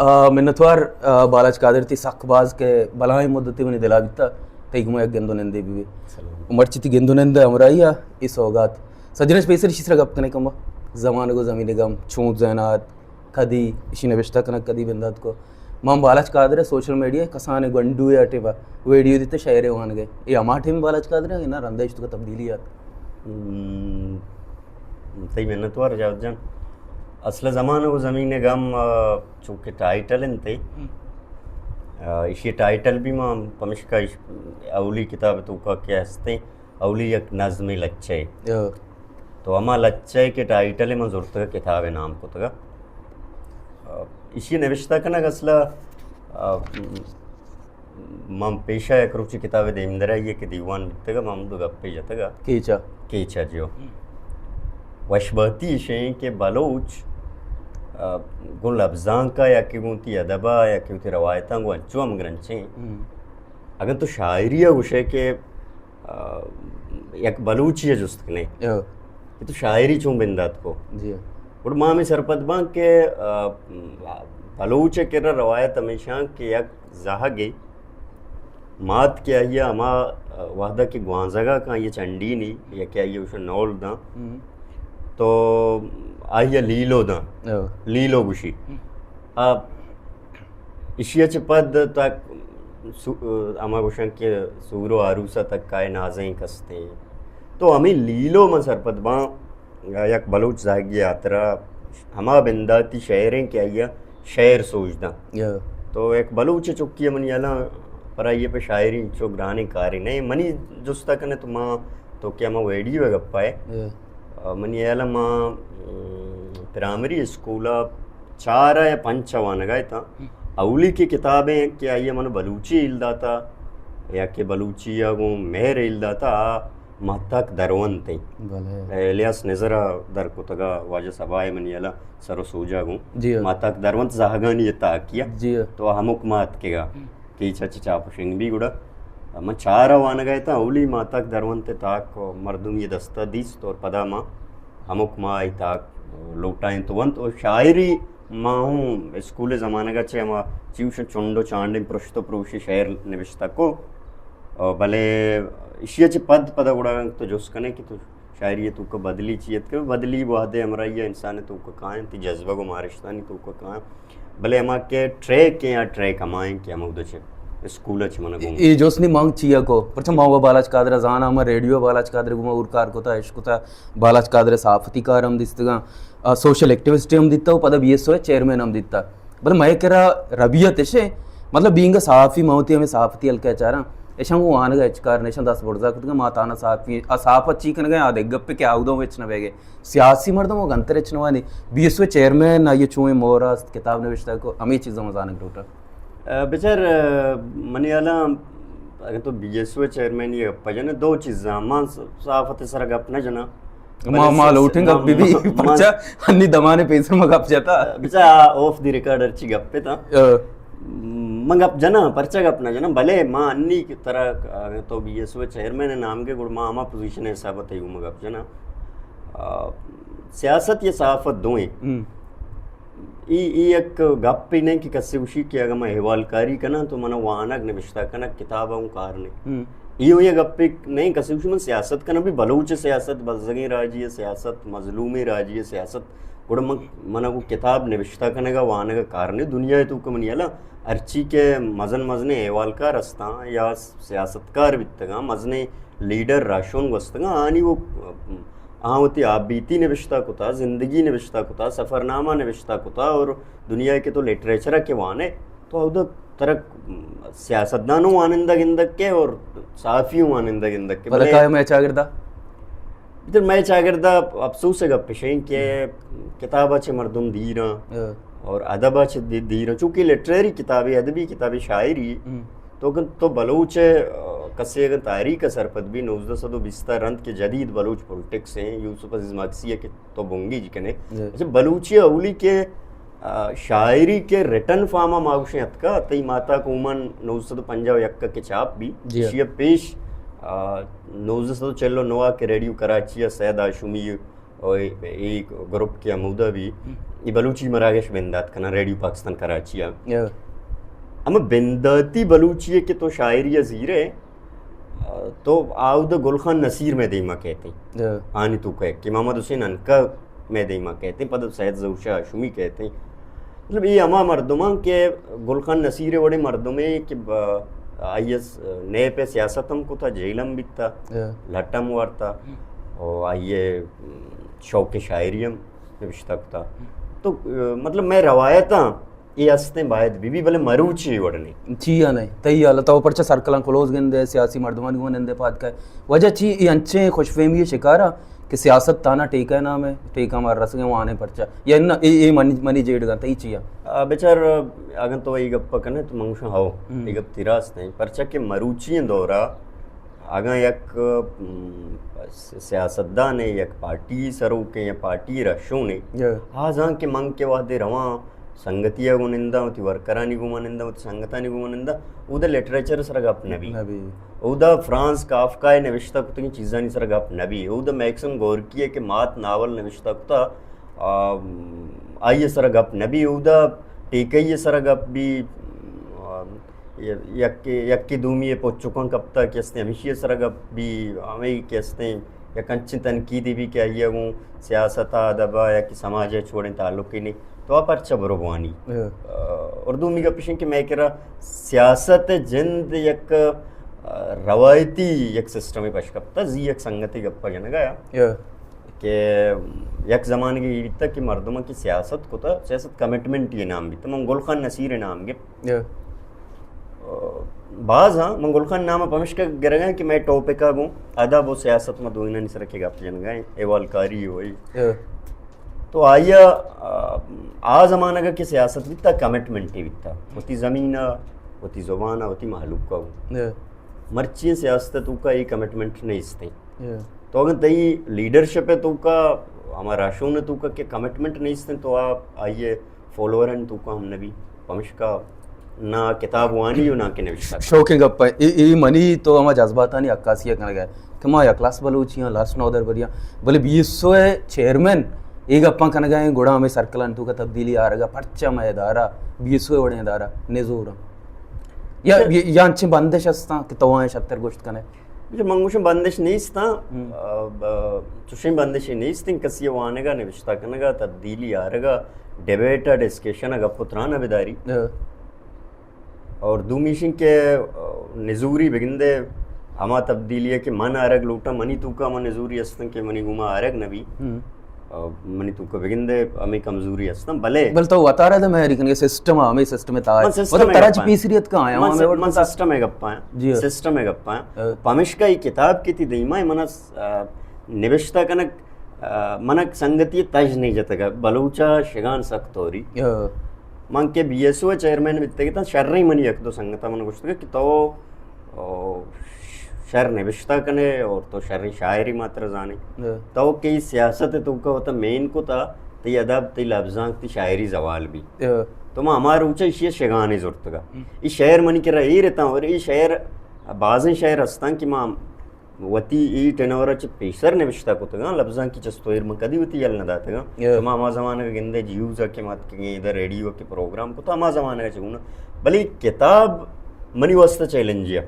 آ، منتوار، آ، بالاچ قادر، تئی سک باز کہ بلاہیں مدتے منی دلا بیتا، تئی گوما یک گند و نندے بہ بی۔ سلام۔ مرچی تئی گند و نند ہمراہی ء اے سوگات۔ سجنش پیسر اشی سرا گپ کنے کمبا، زمانگ و زمین گم، چون زینات، کدی اشی نوشتہ کنگ کدی بندات کو۔ ما بالاچ قادر سوشل میڈیا کسان گنڈو یا ٹیپا ویڈیو دیتے شعر وان گئے۔ اے ہما ٹیم بالاچ قادر ہے نا، رندہ اشتو کا تبدیلی آت؟ ہم، تئی منتوار جاوید جان۔ اصل زمانگ و زمین گم، آ، چونکہ ٹائٹل انت، ہم۔ آ، اشی ٹائٹل بھی ما پمشکا اش-، اولی کتاب توکا کہ ہستیں، اولی یک نظم لچہ۔ یا۔ تو ہما لچہ کہ ٹائٹل من زرتگ کتاب نام کتگ۔ آ، اشی نوشتہ کنگ اصلا، آ، من پیشا یک روچی کتاب دیمدرائی کہ دیوان بیتگ، من ہمدو گپے جتگ۔ کیچا؟ کیچا جیو۔ وشبہتی اشیں کہ بلوچ، آ، گوں لبزانکا یا کہ گوں تی ادبا یا کہ تی روایتاں گوں انچو ہم گرنچیں۔ ہم۔ اگر تو شاعری ء گوشے کہ، آ، یک بلوچی ء جست کنے یا۔ کہ تو شاعری چون بندات کو؟ جی۔ گڑا ما ہمیں سرپد باں کہ، آ، بلوچ ء کرا روایت ہمیشاں کہ یک زہگے مات کہ آئی ء ہما وہدا کہ گوانزگا کاں آئی ء چنڈینی یا کہ آئی ء اوشو نول داں، ہم۔ تو آئی ء لیلو داں۔ او۔ لیلو گوشی۔ ہم۔ آ، اشی ء چہ پد تک سو-، ہما گوشن کہ سور و آروس ء تک کائے نازیں کستیں۔ تو ہمیں لیلو من سرپد باں یک بلوچ زہگی ہاترا ہما بنداتی شعریں کہ آئی ء شعر سوج داں۔ یا۔ تو یک بلوچ چکی ء منی یلاں پر آئی ء پہ شاعری انچو گرانیں کارے نہ۔ منی جستا کنے تو ما تو کہ ہما ویڈیو ء گپا ہے۔ یا۔ آ، منی ہیال ء ما، م، پرائمری اسکول ء چار ء یا پنچ ء وانگ ء اتاں۔ اولی کہ کتابیں کہ آئی ء من بلوچی ہیل داتا یا کہ بلوچی ء گوں مہر ہیل داتا، آ ماہتاک درونت ایں۔ بلے۔ الیاس نظر ء در کتگ ء واجہ صبا ء منی ہیال ء سر و سوج ء گوں۔ جی۔ ماہتاک درونت زہگانی ء تاکی ء۔ جی۔ تو ہمک ماہ اتکگ ء۔ کیچ ء چہ چاپ و شنگ بی گڑا من چار ء وانگ ء اتاں، اولی ماہتاک درونت ء تاک مردمی دست ء دیست اور پدا ما ہمک ماہ ء تاک لوٹائینت ونت اور شاعری ما ہوں اسکول ء زمانگ ء چہ ہما چیوشن چنڈ و چانڈیں پرشت و پروشی شعر نبشتہ کو، بلے اشی ء چہ پد پدا گڑا تو جست کنے کہ تو شاعری ء توکا بدلی چی اتکگ؟ بدلی وہدے ہمراہی ء انسان ء توکا کاینت، جذبگ و مارشتانی توکا کاینت۔ بلے ہما کہ ٹریک ایں، آ ٹریک ہما ایں کہ ہمودا چہ اسکول ء چہ من گوں۔ اے جست نی مانگ چیا کو؟ پرچا ما و بالاچ قادر ء زاناں، ما ریڈیو ء بالاچ قادر ء گوما اور کار کتا، اش کتا، بالاچ قادر ء صحافتی کار ہم دیستگاں، آ، سوشل ایکٹیوسٹ ہم دیتا و پدا بی ایس او ء چیئرمین ہم دیتا۔ بلے مئے کرا ربیت اش ایں، مطلب بینگ ء صحافی، ما وتی ہمے صحافتی حلقہ ء چاراں، اشاں گوں وانگ ء ہچ کار نہ، اشاں دست برزا کتگاں، ما تانا صحافی، آ صحافت چی کنگ ء آ دگہ گپے کہ آ اوداں ہچ نہ بیگ ء۔ سیاسی مردم و گنتر ہچ نہ وانی۔ بی ایس او چیئرمین آئی ء چوئیں مور است، کتاب نوشتہ کو، ہمے چیزاں ما زانگ لوٹاں۔ آ، بچار، آ، منی حالاں اگر تو بی ایس او چیئرمین یہ گپ جنے، دو چیزاں، من صحافت سر گپ نہ جنا۔ ما، بلے ما س-، لوٹیں ما، گپ بی بی، ما، پرچا انی دمانے پیسر ما گپ جتا۔ بچا آف دی ریکارڈ ہرچی گپ تا۔ آ۔ من گپ جنا، پرچا گپ نہ جنا، بلے ما انی کہ ترا اگر تو بی ایس او چیئرمین نام کے گڑ ما ہما پوزیشن حساب تے ما گپ جنا۔ آ، سیاست یا صحافت دوئیں۔ ہم۔ ای، ای یک گپے نہ کہ کسے گوشی کہ اگر من احوال کاری کناں تو من وانگ نبشتہ کنگ کتاب اوں کار نہ۔ ہم۔ ای ہوں یک گپے نہ کسے گوشی من سیاست کناں، بھی بلوچ سیاست، بزگیں راجی سیاست، مظلومیں راجی سیاست، گڑا من، من کو کتاب نبشتہ کنگ ء وانگ ء کار نہ۔ دنیا ء توکا منی حالاں ہرچی کہ مزن مزنیں احوالکار ہستاں یا سیاستکار بیتگاں، مزنیں لیڈر راہشون گوستگاں، آنی وہ آ وتی آپ بیتی نبشتہ کتا، زندگی نبشتہ کتا، سفرنامہ نبشتہ کتا، اور دنیا کے تو لٹریچر کے وانے تو اودا ترک سیاستدانوں وانندہ گندگ کے اور صحافیوں وانندہ گندگ کے۔ بلے بلے کائے مئے چاگردا؟ ادھر مئے چاگردا افسوس ء گپ اش ایں کہ کتاب ء چہ مردم دیراں ہاں۔ اور ادب ء چہ دی-، دیراں، چونکہ لٹریری کتابے، ادبی کتابے، شاعری ہم۔ تو اگن تو بلوچ ء، آ، کسے اگن تاریخ ء سرپد بی، نوزدہ سد و بیست ء رند کہ جدید بلوچ پولیٹکس ہیں، یوسف عزیز مگسی ء کہ تو بنگیج کنے۔ جی۔ اچھا، بلوچی ء اولی کہ، آ، شاعری کہ ریٹن فارم ء ما گوشیں اتکا، تئی ماتا کومن نوزدہ سد و پنجاہ و یک ء کہ چاپ بی، جی۔ اشی ء پیش، آ، نوزدہ سد و چل و نو ء کہ ریڈیو کراچی ء سید ہاشمی او اے، اے گروپ کہ ہمودا بی، ہم۔ اے بلوچی مراگش بندات کناں ریڈیو پاکستان کراچی ءَ۔ ہمے بنداتی بلوچی ءَ کہ تو شاعری ءَ زیرے، تو آ اودا گل خان نصیر مئے دیما کئیت۔ آنی توکا کہ محمد حسین عنقا مئے دیما کئیت، پدا سید ظہور شاہ ہاشمی کئیت۔ مطلب، اے ہما مردماں کہ گل خان نصیر وڑیں مردمے کہ با-، آئی ءَ نیپ ءَ سیاست ہم کتا، جیل ہم بیتا، لٹ ہم وارتا، و آئی ءَ شوق شاعری ہم نوشتہ کتا۔ تو، مطلب، مئے روایتاں اے استیں باید بہ بی، بلے مروچی وڑ نہیں۔ چیا نہیں؟ تئی حال تو پرچہ سرکلاں کلوز گندے، سیاسی مردمانی گون نندے پاد کئے۔ وجہ چی؟ اے انچیں خوش فہمی شکارا کہ سیاست تانا ٹیکہ نام ہے، ٹیکہ مار رسگے وانے پرچہ۔ یا نہ، اے، اے منی، منی جیڑ گا، تئی چیا؟ آ، بچار، اگن تو اے گپ کنے تو من گوشاں ہو، اے گپ تئی راست ہیں۔ پرچہ کہ مروچی دورا اگاں یک، م، س-، سیاستدانے، یک پارٹی سروکے یا پارٹی رہشونے، آ زان کہ من کہ وہدے رواں سنگتی ءَ گوں ننداں، وتی ورکرانی گوما ننداں، وتی سنگتانی گوما ننداں، اودا لٹریچر سرا گپ نہ بی۔ اودا فرانز کافکا ءَ نوشتہ کتگیں چیزانی سرا گپ نہ بی۔ اودا میکسم گورکی ءَ کہ مات ناول نوشتہ کتا، آ، آئی ءِ سرا گپ نہ بی۔ اودا ٹیکئی ءِ سرا گپ بی، آ، ی-، یکے، یکے دومی ءِ پچکاں کپتا کہ استیں ہمیشی ءِ سرا گپ بی، ہمے کہ استیں یک انچیں تنقیدے بی کہ آئی ءَ گوں سیاست ءَ، ادب ءَ یا کہ سماج ءَ ہچ وڑیں تعلقے نہیں، تو آ پرچہ برو بوانی۔ آ، اور دومی گپ اش انت کہ مئے کرا سیاست ءِ جند یک، آ، روایتی یک سسٹمے پش کپتا، زی یک سنگتے گپ ءَ جنگا یا کہ یک زمانگے اے بیتا کہ مردماں کہ سیاست کتا، سیاست کمٹمنٹ ءِ نام بیتا، من گل خان نصیر ءِ نام گپت۔ باز ہاں، من گل خان نام ءَ پمشکا گرگا کہ مئے ٹاپک ءَ گوں ادب و سیاست ما دوئینانی سرا کہ گپ جنگا ہیں، احوالکاری ہوئی۔ تو آئی ءَ، آ، آ زمانگ ءَ کہ سیاست بیتا، کمٹمنٹ بیتا، وتی زمین ءَ، وتی زبان ءَ، وتی مہلوک ءَ گوں۔ مرچی سیاست ءِ توکا اے کمٹمنٹ نیستیں۔ تو اگن تئی لیڈرشپ ءِ توکا، ہما رہشون ءِ توکا کہ کمٹمنٹ نیستیں، تو آ، آئی ءِ فالوورانی توکا ہم نبی۔ پمشکا نہ کتاب وانی و نہ کہ نوشتہ۔ شوقیں گپ ہے۔ اے، اے منی تو ہما جذباتانی عکاسی ءَ کنگا ہے کہ ما یک کلاس بلوچی ہاں، لاسٹ نودربری ہاں، بلے بی ایس او ءِ چیئرمین اے گپاں کنگا ہیں، گڑا ہمیں سرکلانی توکا تبدیلی آرگا، پرچہ مئے ادارہ، بی ایس او ءِ وڑیں ادارہ نزور ہاں۔ یا، یا انچیں بندش ہستاں کہ تو آئیں شتر گوشت کنے؟ بچار، من گوشاں بندش نیست، آ، ب-، چوشیں بندشے نیست انت، کسی ءِ وانگ ءَ، نبشتہ کنگ ءَ، تبدیلی آرگ ءَ، ڈیبیٹ ءَ، ڈسکشن ءَ، گپ ءُ تران ءَ بداری۔ اور دومی ایش انت کہ، آ، نزوری بگندے ہما تبدیلی ءَ کہ من آرگ لوٹاں، منی توکا ہما نزوری ہستن کہ منی گوما آرگ نبی۔ آ، منی توکا بگندے ہمے کمزوری ہستن، بلے بل تو وتارا دے مہری کنگے سسٹم ءَ، ہمے سسٹم ءِ تہا من سسٹم مطلب ءِ ترا گپاں۔ چی پیسریت کا آیا؟ من س-، ہمے وڑ من سسٹم ءِ گپاں، جی۔ سسٹم ءِ گپاں۔ پمشکا اے کتاب کہ تئی دیما، من س-، آ، نبشتہ کنگ، آ، من سنگتی تژ نہیں جتگ، بلوچا شگان سک توری۔ من کہ بی ایس او ءِ چیئرمین بیتگ اتاں، شریں منی یک دو سنگتاں من گوشتگ کہ تو او، شر نبشتہ کنے اور تو شریں شاعری ماتر زانے۔ تو کہ سیاست ءِ توکا وتا مین کتا، تئی ادب، تئی لبزانک، تئی شاعری زوال بی۔ تو ما ہما روچا ایشی ءَ شگانے زرتگا۔ اے شعر منی کرا ایر اتاں اور اے شعر، بازیں شعر ہستاں کہ ما وتی اے ٹینور ءَ چہ پیشتر نبشتہ کتگاں، لبزانکی چست و ایر من کدی وتی یل نہ داتگاں۔ شما ہما زمانگ ءَ گندے جیوز ءَ کہ ما اتکگیں، ادا ریڈیو ءَ کہ پروگرام کتا، ہما زمانگ ءَ چہ گون۔ بلے کتاب منی واسطہ چیلنجے ءَ۔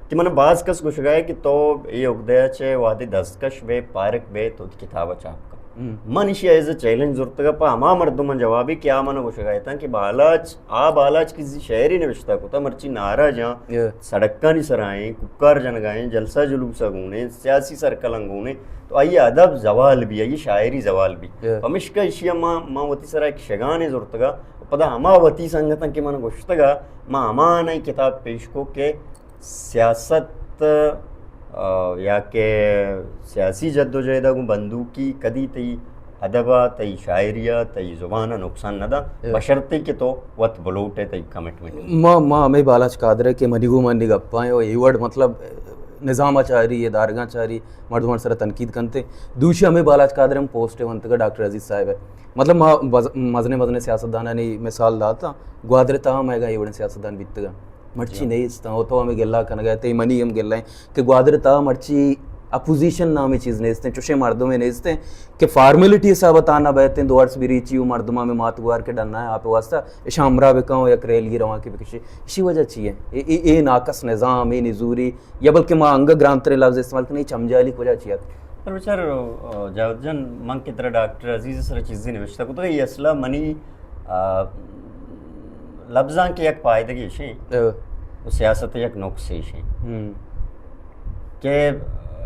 کہ من باز کس گوشگا ہے کہ تو اے عقدہ ءَ چہ وہدے دستکش بے، پارک بے، تو وتی کتاب ءَ چاپ کن۔ من ایشی ءَ ایز اے چیلنج زرتگ ءَ پہ ہما مردماں جوابے کہ آ من ءَ گوشگا اتاں کہ بالاچ، آ بالاچ کہ زی شعرے نبشتہ کتا، مرچی نعرہ جاں، سڑکانی سرا ایں، کوکار جنگا ایں، جلسہ جلوس ءَ گون ایں، سیاسی سرکلاں گون ایں، تو آئی ءِ ادب زوال بی، آئی ءِ شاعری زوال بی۔ پمشکا ایشی ءَ ما، ما وتی سرا یک شگانے زرتگ ءَ، پدا ہما وتی سنگتاں کہ من گوشتگ ءَ، ما ہماناں اے کتاب پیش کو کہ سیاست، آ، یا کہ سیاسی جدوجہد ءَ گوں بندوکی کدی تئی ادب ءَ، تئی شاعری ءَ، تئی زبان ءَ نقصان نہ داں، بشرطے کہ تو وت بلوٹ ئے، تئی کمٹمنٹ۔ ما، ما ہمے بالاچ قادر ءَ کہ منی گوں منی گپاں ءُ اے وڑ مطلب نظام ءَ چاری، ادارگاں چاری، مردمانی سرا تنقید کنت۔ دوشی ہمے بالاچ قادر ءِ ہم پوسٹ ونتگ ءَ ڈاکٹر عزیز صاحب ءَ۔ مطلب ما بز-، مزنیں مزنیں سیاستدانانی مثال دات ءَ، گوادر ءِ تہا مئیگاں اے وڑیں سیاستدان بیتگ ءَ۔ مرچی نیست اَنت، ءُ تو ہمے گلہ کنگ ءَ ئے، منی ہم گلہ اِنت کہ گوادر ءِ تہا مرچی اپوزیشن نامیں چیز نیست ہیں، چوشیں مردمے نیست ہیں کہ فارمیلٹی حساب تانا بیت ہیں، دو ارس بریچی و مردماں میں مات گوار کے ڈنا ہے، آپ واسطہ اشاں ہمراہ بکاں و یک ریل گی روان کے بکشی۔ اسی وجہ چی ہے؟ اے، اے، اے ناقص نظام، اے نزوری، یا بلکہ ما انگا گرانتریں لفظ استعمال کریں، اے چمجالی کجا چی ہے؟ پر بچار، آ، جاوید جان، من کہ ترا ڈاکٹر عزیز سر چیزیں نوشتہ کتگ، اے اصلا منی، آ، لبزاں کہ یک پائدگی شیں، آ۔ و سیاست یک نقصے شیں۔ ہم۔ کہ، آ،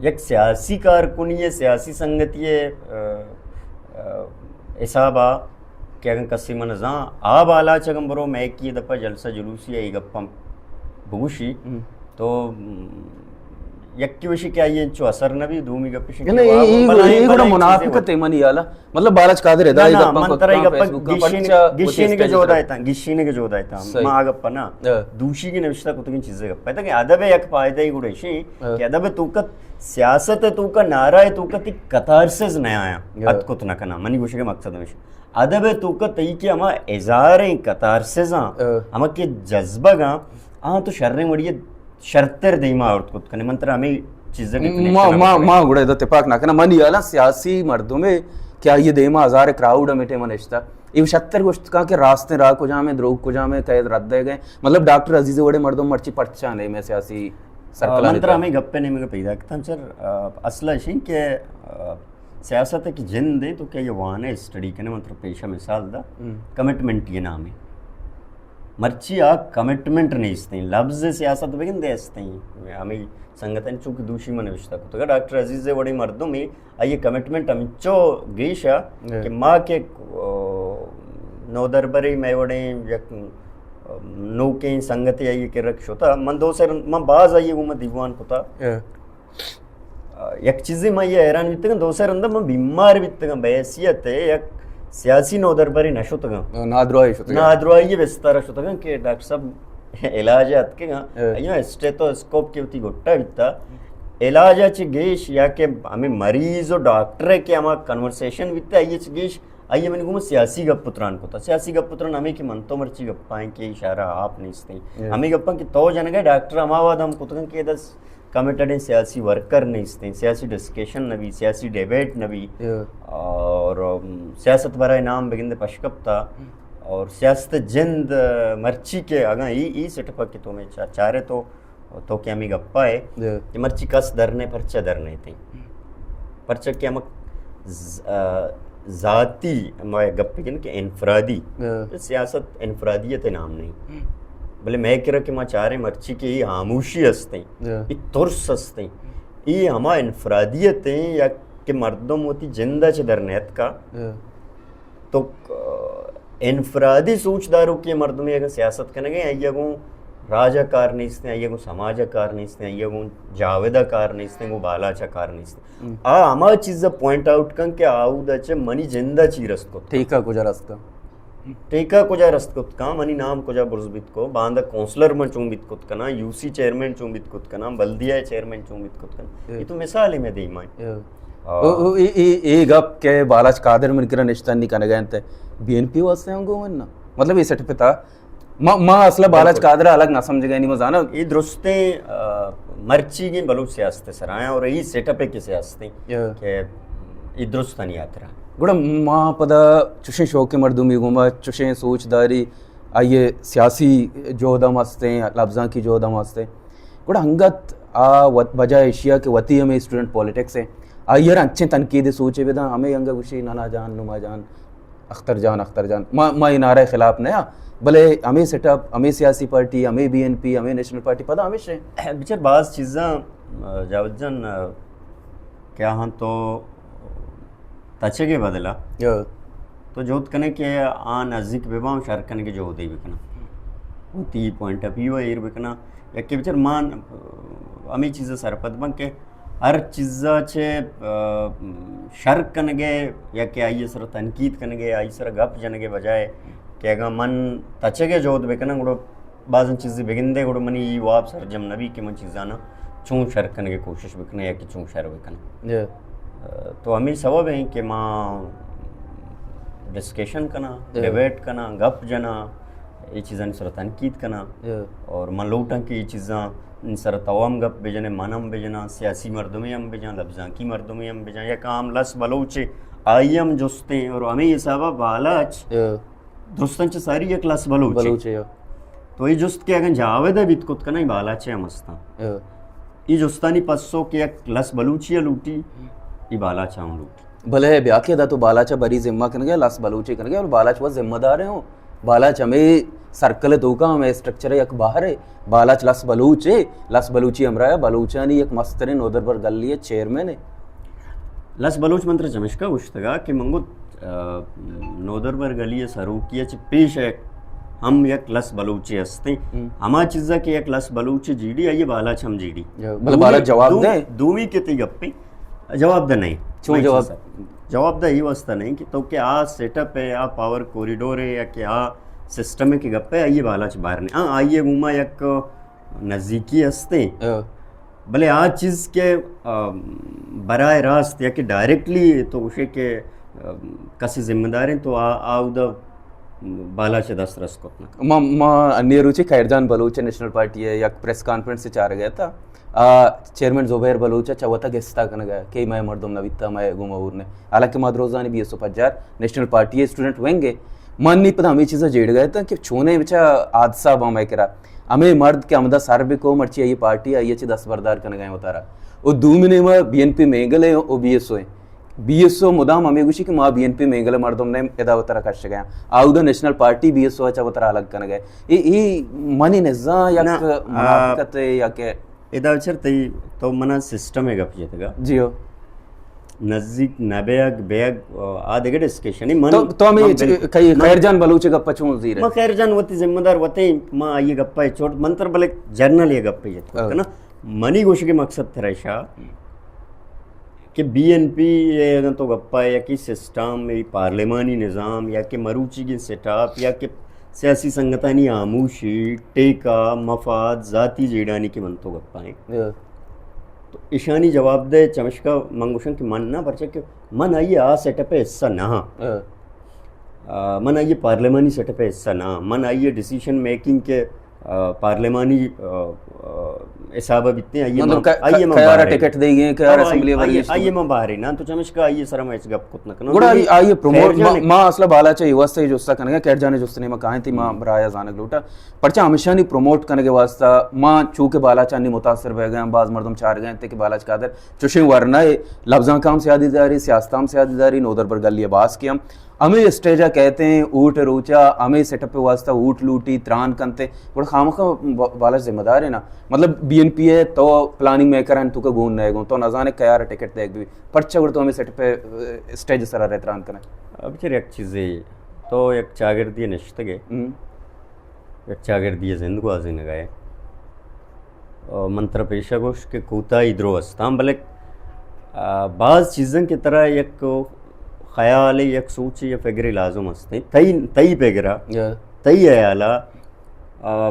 یک سیاسی کارکنی ہے، سیاسی سنگتی ہے، آ، آ، حسابا کہ اگن کسی من زان، آ بالاچ اگن برو میکی دپا جلسہ جلوسی ہے، اے گپم بگوشی، ہم۔ تو، م، یکی وشی کہ آئی انچو اثر نبی، دومی گپشی کہ نہ، اے، اے، اے گڑا منافقت ہے منی حالا۔ مطلب بالاچ قادر ادا نہ، اے نہ، گپاں من ترا اے گپاں گشین، گشین کے جودا ایتاں، گشین کے جودا ایتاں۔ ما آ گپا نہ۔ دوشی کی نوشتہ کتگیں چیزیں گپا۔ تاکہ ادب یک فائدہ ہی گڑے شی کہ ادب توکت سیاست توکت نعرہ توکت کتارسز نہ آیا۔ ات کت نہ کنا۔ منی گوشے کے مقصد ہمیش۔ ادب توکت تئی کہ ہما اظہاریں کتارسزاں، ہما کہ جذبگاں، آ تو شریں وڑی شرتر دیما آورت کت کنے۔ من ترا ہمیں چیز ما، ما، ما گڑا ادا تپاک نہ کناں۔ منی حالاں سیاسی مردمے کہ آئی دیما ہزار کراؤڈ ہمیں ٹائم نشتا۔ اے شتر گوشت کاں کہ راستیں راہ کجام ہیں، دروگ کجام ہیں، کئے رد دے گئے۔ مطلب ڈاکٹر عزیز وڑے مردم مرچی پرچا نے میں سیاسی سرکلانی من ترا ہمیں گپے نیمگا پیدا کتاں چر، آ، اصل اشیں کہ، آ، سیاست کی جند ہے تو کہ یہ وانے اسٹڈی کنے من ترا پیشہ مثال دا، کمٹمنٹ یہ نام ہے۔ مرچی آ کمٹمنٹ نیست ہیں، لفظ سیاست بگندے است ہیں۔ ہمیں سنگتن چونکہ دوشی من نوشتہ کتگا، ڈاکٹر عزیز وڑی مردم ہے، آئی کمٹمنٹ ہمچو گیش ہے کہ ما کہ، آ، نودربری میں وڑیں یک، آ، نوکیں سنگتے آئی کہ رکھ شتا، من دو سر، من باز آئی گوما دیوان کتا۔ یک چیزے من یہ حیران بیتگاں، دو سے رندا من بیمار بیتگاں، بحیثیت یک سیاسی نودربری نہ شتگاں۔ نادراہی شتگاں۔ نادراہی بستارا شتگاں کہ ڈاکٹر صاحب علاج اتکگاں۔ ایو اسٹیتوسکوپ کے وتی گٹا بیتا۔ علاج چہ گیش یا کہ ہمیں مریض و ڈاکٹر ہے کہ ہما کنورسیشن بیتا، آئی چہ گیش آئی من گوما سیاسی گپ پتران کتا۔ سیاسی گپ پتران ہمیں کہ من تو مرچی گپائیں کہ اشارہ آپ نیستیں۔ ہمیں گپاں کہ تو جنگا ڈاکٹر ہما واد ہم کتگاں کہ دس کمیٹڈیں سیاسی ورکر نیستیں، سیاسی ڈسکشن نبی، سیاسی ڈیبیٹ نبی۔ اور، ام، سیاست برائے نام بگندے پشکپتا اور سیاست جند مرچی کے اگاں ای، ای سیٹ اپ کہ تو میں چا-، چارے تو، تو کہ ہمیں گپا ہے کہ مرچی کس در نے، پرچہ در نے تھے۔ پرچہ کہ ہم ز-، آ، ذاتی، ما گپ کن کہ انفرادی، سیاست انفرادیت نام نہیں۔ بلے میں کرا کہ ما چاریں مرچی کہ یہ خاموشی ہستیں، یہ ترس ہستیں، یہ ہما انفرادیت ہیں یا کہ مردم وتی جندہ چہ در نیت کا۔ تو، آ، انفرادی سوچ داروکیں مردمے اگاں سیاست کنگے، آئی گوں راج ء کار نیستیں، آئی گوں سماج ء کار نیستیں، آئی گوں جاوید ء کار نیستیں، گوں بالاچ ء کار نیستیں۔ آ ہما چیز ء پوائنٹ آؤٹ کن کہ آودا چہ منی جند ء چی رست کت، ٹیکہ کجا رست کن، ٹیکہ کجا رست کت کن، منی نام کجا برز بیت کو، باندا کونسلر من چون بیت کت کناں، یو سی چیئرمین چون بیت کت کناں، بلدیہ چیئرمین چون بیت کت کناں۔ یہ تو مثال ہے میں دیما۔ او، او، اے، اے، اے گپ کہ بالاچ قادر من کرا نشتہ نی کنگا انت، بی این پی واسطے ہم گون نا۔ مطلب، اے سیٹ اپ تھا۔ ما، ما اصلا بالاچ قادر الگ نہ سمجھگا، نی ما زانا۔ اے درستیں، آ، مرچیگیں بلوچ سیاست سرا ہیں اور اے سیٹ اپ کے سیاست ہیں کہ اے درست نہیں آترا۔ گڑا ما پدا چوشیں شوق مردمی گوما، چوشیں سوچ داری، آئیے سیاسی جہد ہم ہستیں، لفظاں کی جہد ہم ہستیں۔ گڑا انگت آ وت-، وجہ ایشیا کہ وتی ہمیں اسٹوڈنٹ پالیٹکس ہیں، آئی ہر انچیں تنقید سوچے بداں، ہمیں انگا گوشی نانا جان، نما جان، اختر جان، اختر جان۔ ما، ما اے نعرہ خلاف نیا، بلے ہمیں سیٹ اپ، ہمیں سیاسی پارٹی، ہمیں بی این پی، ہمیں نیشنل پارٹی، پدا ہمیش ہیں۔ بچار باز چیزاں، آ، جاوید جان، آ، کیا ہاں تو تچگے بدلا۔ تو جہد کنے کہ آ نزیک بباں، شر کنے کہ جہدے بکناں۔ وتی پوائنٹ آف ویو ایر بکناں۔ یکے بچار مان ہمیں چیز سرپد بن کہ ہر چیزا چہ، آ، شر کنگے یا کہ آئی سر تنقید کنگے، آئی سر گپ جنگے بجائے کہ اگاں من تچگے جہد بکناں، گڑا بازیں چیزے بگندے، گڑا منی ای واب سرجم نبی کہ من چیزانا چون شر کنگے کوشش بکناں یا کہ چون شر بکناں۔ تو ہمیں سبب ہیں کہ ما ڈسکشن کناں، ڈیبیٹ کناں، گپ جناں، اے چیزانی سر تنقید کناں۔ اور من لوٹاں کہ اے چیزاں سر تو ہم گپ بجنے، من ہم بجناں، سیاسی مردمے ہم بجاں، لبزانکی مردمے ہم بجاں، یک عام لس بلوچے، آئی ہم جستیں اور ہمیں حسابہ بالاچ درستاں چہ ساری یک لس بلوچے۔ تو اے جست کہ اگن جاوید بیت کت کناں، اے بالاچے ہم ہستاں۔ اے جستانی پسو کہ یک لس بلوچی لوٹی، اے بالاچ ہم لوٹی۔ بلے بیا کہ ادا تو بالاچ ء بری ذمہ کنگے، لس بلوچے کنگے، اور بالاچ وہ ذمہ دار ہیں ہو۔ بالاچ ہمیں سرکل توکا ہمیں اسٹرکچر یک باہر ہے۔ بالاچ لس بلوچ ہے، لس بلوچی ہمراہ ہے، بلوچانی یک مسترین نودربر گلی ہے، چیئرمین ہے۔ لس بلوچ منتر چمشکا گوشتگا کہ منگو، آ، نودربر گلی ہے، سروکی ہے، چہ پیش ہے، ہم یک لس بلوچے ہستے۔ ہما چیزا کہ یک لس بلوچے جیڑی، آئیے بالاچ ہم جیڑی۔ بلے بالاچ جواب دے۔ دومی کہ تی گپے۔ جواب دہ نہیں۔ چون جواب؟ جواب دہ یہ واسطہ نہیں کہ تو کہ آ سیٹ اپ ہے، آ پاور کوریڈور ہے یا کہ آ سسٹم ہے کہ گپ ہے، آئیے بالاچ باہر نہیں۔ ہاں، آئیے گوما یک نزدیکی ہستے۔ بلے آ چیز کہ، آ، براہ راست یا کہ ڈائریکٹلی تو گوشے کہ، آ، کسی ذمہ دار ہیں تو آ، آ اودا بالاچ دست رس کت نہ۔ ما، ما انی روچی خیر جان بلوچ نیشنل پارٹی ہے یک پریس کانفرنس چار گیا تھا۔ آ، چیئرمین زبیر بلوچ ء چہ وتا گستا کنگ ء کہ مئے مردم نہ بیتا، مئے گوما اور نے۔ حالانکہ ما دروزانی بی ایس او پجار نیشنل پارٹی ء اسٹوڈنٹ ونگ ء، من نی پدا ہمے چیزا جیڑ گئے تاں کہ چونے بچا حادثہ با مئے کرا۔ ہمے مرد کہ ہمدا سر بکو، مرچی آئی پارٹی آئی چہ دست بردار کنگ ء وتارا۔ او دومی نیما بی این پی مینگل ء او بی ایس او ء۔ بی ایس او مدام ہمے گوشی کہ ما بی این پی مینگل ء مردم نے ادا وتارا کشگ ء۔ آودا نیشنل پارٹی بی ایس او ء چہ وتارا الگ کنگ ء۔ اے، اے منی نزا یک نہ، آ، منافقت ء یا کہ ادا چر تئی تو منا سسٹم ء گپ جتگا۔ جی ہو۔ نزیک نہ بیگ، بیگ، آ، آ دگہ ڈسکشن ہے۔ من، تو، تو ہمیں من چ-، بالکل، کئی من، خیر جان بلوچ ء گپ چون زیر ہے؟ من خیر جان وتی ذمہ دار وتے، ما آئی گپ ء چوٹ، من تر بلے جنرل یہ گپ ء جت ہاں۔ نا۔ منی گوشگ مقصد ترا شا کہ بی این پی ء اگاں تو گپ ء یا کہ سسٹم، اے پارلیمانی نظام یا کہ مروچیگیں سیٹ اپ یا کہ سیاسی سنگتانی ہاموشی، ٹیکہ، مفاد، ذاتی جیڑانی کہ من تو گپ ء ایں۔ تو اشانی جواب دے چمشکا من گوشن کہ من نہ، پرچہ کہ من آئی آ سیٹ اپ ء حصہ نہ ہاں۔ آ، من آئی پارلیمانی سیٹ اپ ء حصہ نہ ہاں۔ من آئی ڈیسیژن میکنگ کے، آ، پارلیمانی، آ، آ، حساب ء بیتے ہیں، آئی مطلب ما، ک-، آئی ک-، ما کیارا باہر ہیں۔ ٹکٹ دے گئے، کیارا ہاں، اسمبلی آئی، آئی، آئی ما باہر ہیں۔ نہ تو چمشکا آئی سر ہم ایس گپ کت نہ کناں۔ گڑا آئی، آئی پروموٹ، خیر جان ما، ما اصلا بالاچ ء واسطہ جو سا کنگا، خیر جان جست نے ما کہیں تھی ما ہم۔ برایا زانگ لوٹا۔ پرچہ ہمیشانی پروموٹ کنگ ء واسطہ ما چونکہ بالاچانی متاثر بہ گئے ہیں، باز مردم چار گئے ہیں کہ بالاچ قادر چوشیں ورنہ لبزانک ہم سیادی داری، سیاست ہم سیادی داری، نودربر گلی باز کے ہم۔ ہمیں اسٹیج ء کہتے ہیں، اوٹ روچا، ہمیں سیٹ اپ واسطہ اوٹ لوٹی، تران کنتے، گڑا خامخا ب-، بالاچ ذمہ دار ہے نا۔ مطلب بی این پی ء تو پلاننگ میکر ہیں، تو کا گون نہ گون، تو نہ زانے کیار ٹکٹ دیگ بھی۔ پرچہ گڑا تو ہمیں سیٹ اپ اسٹیج سر ء تران کنے۔ اب چر یک چیزے، تو یک چاگردی نشتگے۔ ہم۔ یک چاگردی ء زند گوازینگ ء۔ آ، من ترا پیشہ گوشت کہ کوتاہی درو است، ہاں، بلے، آ، باز چیزاں کہ ترا یک خیال، یک سوچ یا فکرے لازم است۔ تئی، تئی فکر ء، یا۔ تئی خیال ء، آ،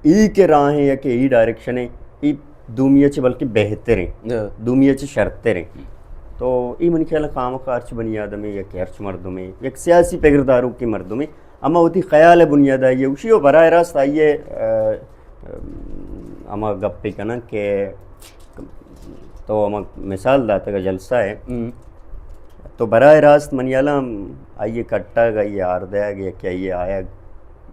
ای کہ راہ ہیں یا کہ ای ڈائریکشن ہیں، ای دومی ء چہ بلکہ بہتر ہیں، یا۔ دومی ء چہ شرتر ہیں۔ تو ای منی خیال ء خامخا ہرچ بنی آدمے یا کہ ہرچ مردمے، یک سیاسی فکر داروکیں مردمے، اما وتی خیال ء بنیاد ء آئی ء گوشی و براہ راست آئی ء، آ، ہما گپے کناں کہ تو ہما مثال داتگ جلسہ ء، ہم۔ تو براہ راست منی ہیال ء آئی ء کٹگ، آئی ء آر دیگ یا کہ آئی ء آیگ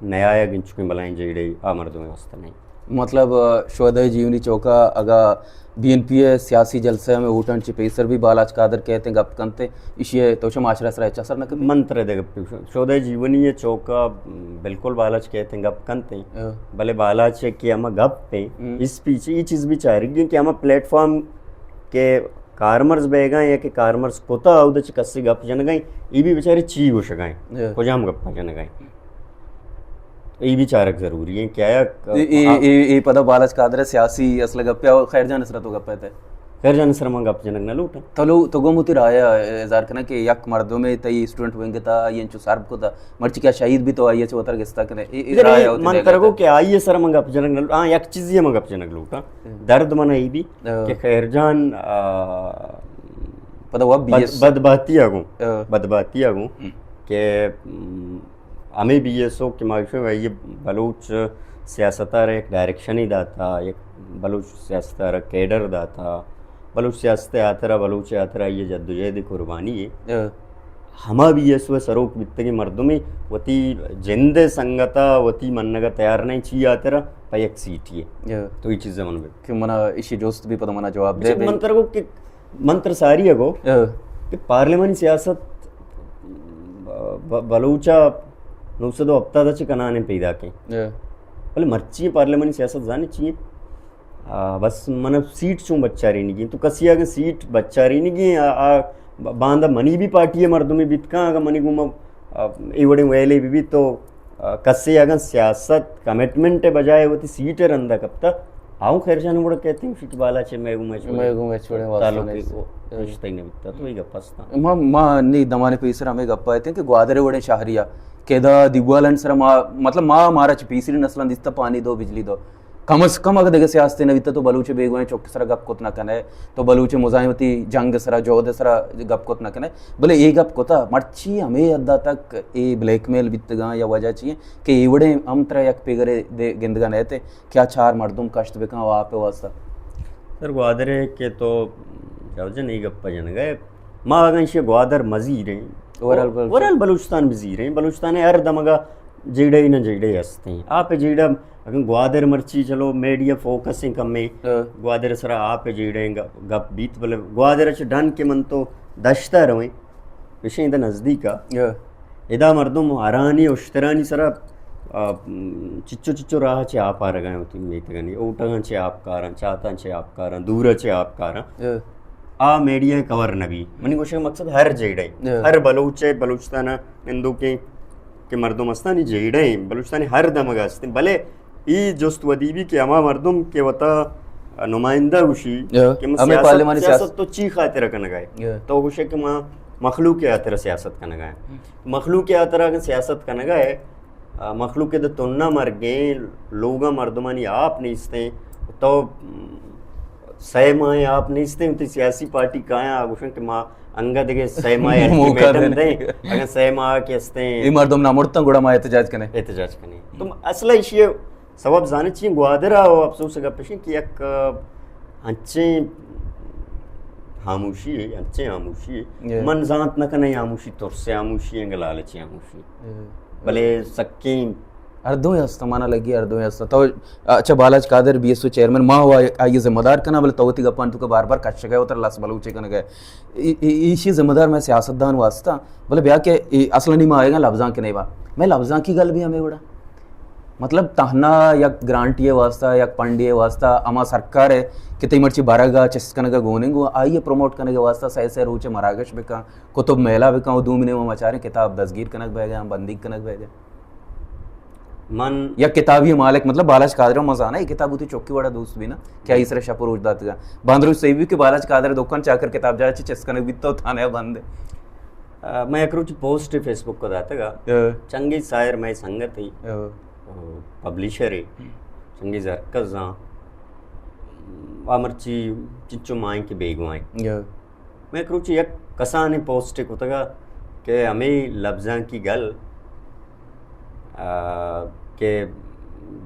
نیایگ انچکیں بلائیں جیڑے آ مردم ء واستہ نہیں۔ مطلب، آ، شہدائے جیونی چوک ء اگاں بی این پی ء سیاسی جلسہ ء ہمے ووٹاں چہ پیسر بھی بالاچ قادر کہتے ہیں گپ کنتے، ایشی ء تو چہ معاشرہ سرا ہچ اثر نہ کپی؟ من ترے دے گپ شودے جیونی ء چوک ء بالکل بالاچ کہتے ہیں گپ کنتے، ہاں۔ بلے بالاچ ء کہ ہما گپ ہیں، ہم۔ اسپیچ، یہ چیز بھی چارگی کہ ہما پلیٹ فارم کہ کارمرز بیگا یا کہ کارمرز کتا اود چہ کسی گپ جنگا، ای بھی بیچارے چی گوشگا، ہاں۔ کجام گپ جنگا۔ ای بھی چارگ ضروری ہیں کہ آیا ک-، اے، اے، آ، اے، اے پدا بالاچ قادر سیاسی اصل گپے اور خیر جان سرا تو گپے تے۔ خیر جان سرا من گپ جنگ نہ لوٹاں۔ تو لو-، تو گم ہوتی رایا اظہار کنا کہ یک مردم تئی اسٹوڈنٹ ونگ تا، آئی انچو سرب کو تا، مرچی کیا شہید بھی تو آئی چو وتر گستا کنے۔ اے، اے ادھر رایا یہ ہوتی من دے ترگو گئے کہ آئی سرا من گپ جنگ نہ لوٹاں۔ ہاں، یک چیزی من گپ جنگ لوٹاں۔ ہم۔ درد من ای بھی ہاں۔ کہ خیر جان، آ، پدا وہ بی بد-، ایس بدباتی آگوں۔ ہاں۔ بدباتی آگوں ہم۔ کہ، م، ہمے بی ایس او کہ ما گوشیں، آئی ءَ بلوچ سیاست ءَ را یک ڈائریکشنے داتا، یک بلوچ سیاست ءَ را کیڈر داتا، بلوچ سیاست ءِ ہاترا، بلوچ ءِ ہاترا آئی ءِ جدوجہد ءُ قربانی ءَ۔ ہما بی ایس او ءِ سروک بیتگیں مردمے وتی جند ءِ سنگت ءَ وتی منگ ءَ تیار نہ انت، چی ہاترا؟ پہ یک سیٹے ءَ۔ تو اے چیز ءَ من بہ کہ منا ایشی جست بی پدا منا جواب دے بی۔ من ترا گو کہ من ترا ساری ءَ گو کہ پارلیمانی سیاست ب-، ب-، بلوچ ءَ نو سد ءُ ہپتاد ءَ چہ کنان ءَ پیداک ایں۔ بلے مرچی پارلیمانی سیاست زانے چی ایں؟ آ، بس من سیٹ چون بچارینگی ایں۔ تو کسی اگاں سیٹ بچارینگی ایں، آ، آ، ب-، باندا منی بھی پارٹی ءِ مردمے بیت کن، اگاں منی گوما، آ، اے وڑیں ویلے بہ بیت تو، آ، کسے اگاں سیاست کمٹمنٹ ءِ بجائے وتی سیٹ ءِ رندا کپتا، آؤں خیر جان وڑ کہتے ہیں کہ بالا چے میں گوما چوڑے مئے گوما چوڑے واسطہ تعلق نہیں۔ رشتہ ہی نہیں بیتا، تو یہ گپ ہستا۔ ما، ما نی دمانے پیسر ہمیں گپ آئے تھے کہ گوادر وڑیں شہریا کہ دا دیوالن سر ما، مطلب ما مارا چ پیسری نسلان دیستا پانی دو، بجلی دو۔ کم از کم اگر دگہ سیاست نہ بیتا تو بلوچ بیگوائیں چک سرا گپ کت نہ کنے، تو بلوچ مزاحمتی جنگ سرا، جہد سرا گپ کت نہ کنے۔ بلے اے گپ کتا، مرچی ہمیں حد تک اے بلیک میل بیتگاں یا وجہ چی ایں کہ اے وڑیں ہم ترا یک پیگرے دے گندگا نہ تے کیا چار مردم کشت بکن و آپ واسطہ۔ سر گوادر ہے کہ تو جاوجن اے گپ جنگا ہے۔ ما اگن شے گوادر مزیریں، اوورال بلوچستان۔ اوورال بلوچستان بزیریں، بلوچستان ہر دمگا جیڑہ نہ جیڑہ ہستیں۔ آپ جیڑہ اگن گوادر مرچی چلو میڈیا فوکس ہیں کمیں، گوادر سرا آپ جیڑہ گپ بیت، بلے گوادر چ ڈن کہ من تو دشتا رویں، بشیں دا نزدیکا۔ ادا مردم ہرانی اشترانی سرا، آ، چچو چچو راہ چہ آپ آرگا ہیں، وتی میتگانی اوٹگاں چہ آپ کاراں، چاتاں چہ آپ کاراں، دورا چہ آپ کاراں۔ آ میڈیا کور نبی۔ منی گوشگ مقصد ہر جیڑہ، ہر بلوچ ہے، بلوچستان نندوکیں کہ مردم استانی جیڑہ ہیں، بلوچستانی ہر دمگ ہستیں، بلے ای جست ودی بی کہ ہما مردم کہ وتا نمائندہ گوشی کہ من ہمیں سیاست، پارلیمانی سیاست سیاست تو چی خاطر کنگا ہے؟ تو گوشے کہ ما مخلوق کے ہاتر سیاست کنگا ہے۔ مخلوق کے ہاتر اگر سیاست کنگا ہے، آ، مخلوق کے تو تنہ مرگیں، لوگا مردمانی آپ نیستیں، تو، م، سہ ماہ آپ نیستیں، تی سیاسی پارٹی کایاں گوشن کہ ما انگا دگہ سہ ماہ موقع الٹیمیٹم دیں۔ دیں، اگر سہ ماہ کے ہستیں۔ یہ مردم نہ مرتن گڑا ما احتجاج کنے۔ احتجاج کنے۔ تو اصل ایشی ہے، سبب زانے چی گوادر ءَ افسوس ءِ گپ اش کہ یک انچیں ہاموشی ہے، انچیں ہاموشی ہے۔ من زانت نہ کناں ہاموشی ترس ہاموشی ہے، لالچ ہاموشی۔ بلے سکیں ہر دوئیں ہست، مانا لگی ہر دوئیں ہست۔ تو اچھا بالاچ قادر بی ایس او چیئرمین ما ہوا آئی ذمہ دار کنا، بلے تو وتی گپان تو کہ بار بار کش گئے، اتر لس بلوچے کن گئے۔ ای-، ای-، ایشی ذمہ دار میں سیاستدان واسطہ، بلے بیا کہ ای اصلا نہیں ما آئے گا لفظاں کے نہیں با۔ میں لفظاں کی گل بھی ہمیں بڑا مطلب تہنا یک گرانٹی ءِ واسطہ، یک پنڈی ءِ واسطہ ہما سرکار ءِ کہ تئی مرچی برگ ءَ چست کنگ ءَ گون انت، گوں آئی ءَ پروموٹ کنگ ءِ واسطہ سئے سئے روچ ءَ مراگش بکن، کتب میلہ بکن، و دومی نیمگ ءَ ما چاریں کتاب دزگیر کنگ بیگ ءَ، بندیگ کنگ بیگ ءَ۔ من یک کتابی مالک، مطلب بالاچ قادر ءَ ما زاناں، اے کتاب وتی چکی وڑا دوست بینا کہ آئی سر شپ و روچ داتگا۔ باندروچ سہی بی کہ بالاچ قادر ءِ دکان چاکر کتاب جاہ چہ چست کنگ بیتا و تھانہ ءَ بند۔ آ، من یک روچ پوسٹ فیس بک ءَ داتگ ءَ۔ چنگیز ساحر مئے سنگت ءَ، پبلشر ءَ، چنگیز ہرکس زان، آ مرچی چنچو مائیں کہ بیگواہیں۔ من یک روچ یک کسانیں پوسٹ کتگ ءَ کہ ہمے لبزانکی گل، آ، کہ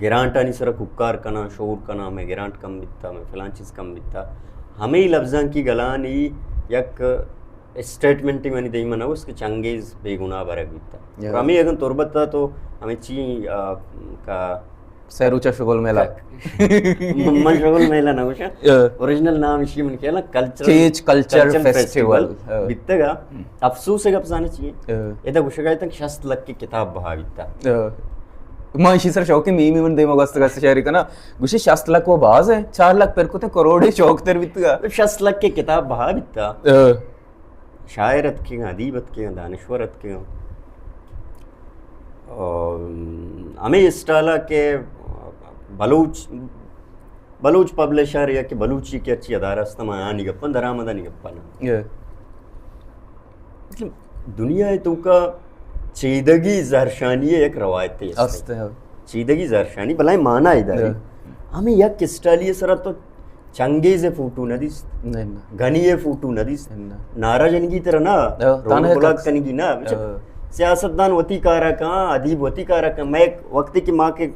گرانٹانی سر کوکار کناں، شور کناں، مئے گرانٹ کم بیتا، مئے فلان چیز کم بیتا۔ ہمے لبزانکی گلانی یک اسٹیٹمنٹے منی دیم ءَ نہ گوست کہ چنگیز بے گناہ برگ بیتا۔ اور ہمے اگن تربت ءَ تو ہمے چی، آ، کا سہ روچ ءَ شغل میلہ۔ من شغل میلہ نہ گوشاں۔ اوریجنل نام اشی من کہلاں کلچرل، چیچ کلچر کلچرل فیسٹیول۔ فیسٹیول بیتگ ءَ۔ افسوس ءِ گپ زانے چی اے؟ ادا گوشگ ءَ اتنت کہ شست لکھ کی کتاب بہا بیتا۔ ما اشی سر شوقی میمی من دیما گوستگ ءَ شیئر کنا۔ گوشی شست لکھ و باز ہے، چار لکھ پر کتے کروڑے شوق تر بیتگ ءَ۔ شست لکھ کی کتاب بہا بیتا۔ شاعر اتکگاں، ادیب اتکگاں، دانشور اتکگاں۔ اور ہمے اسٹال ءَ کہ بلوچ، بلوچ پبلشر یا کہ بلوچی کہ ہرچی ادارہ است، من آنی گپاں، درآمدانی گپاں نہ۔ مطلب، دنیا ءِ توکا چیدگی زہرشانی ءِ یک روایتے است۔ است، ہاں۔ چیدگی زہرشانی بلائیں معنی ءَ داری۔ ہمے یک اسٹالی ءِ سرا تو چنگیز ءِ فوٹو نہ دیست، نہ، نہ۔ گنی ءِ فوٹو نہ دیست، نہ۔ نعرہ جنگی ترا نہ، روڈ بلاک کنگی نہ۔ اچھا، سیاستدان وتی کارا کاں، ادیب وتی کارا کاں۔ مئے وقتی کہ ما کہ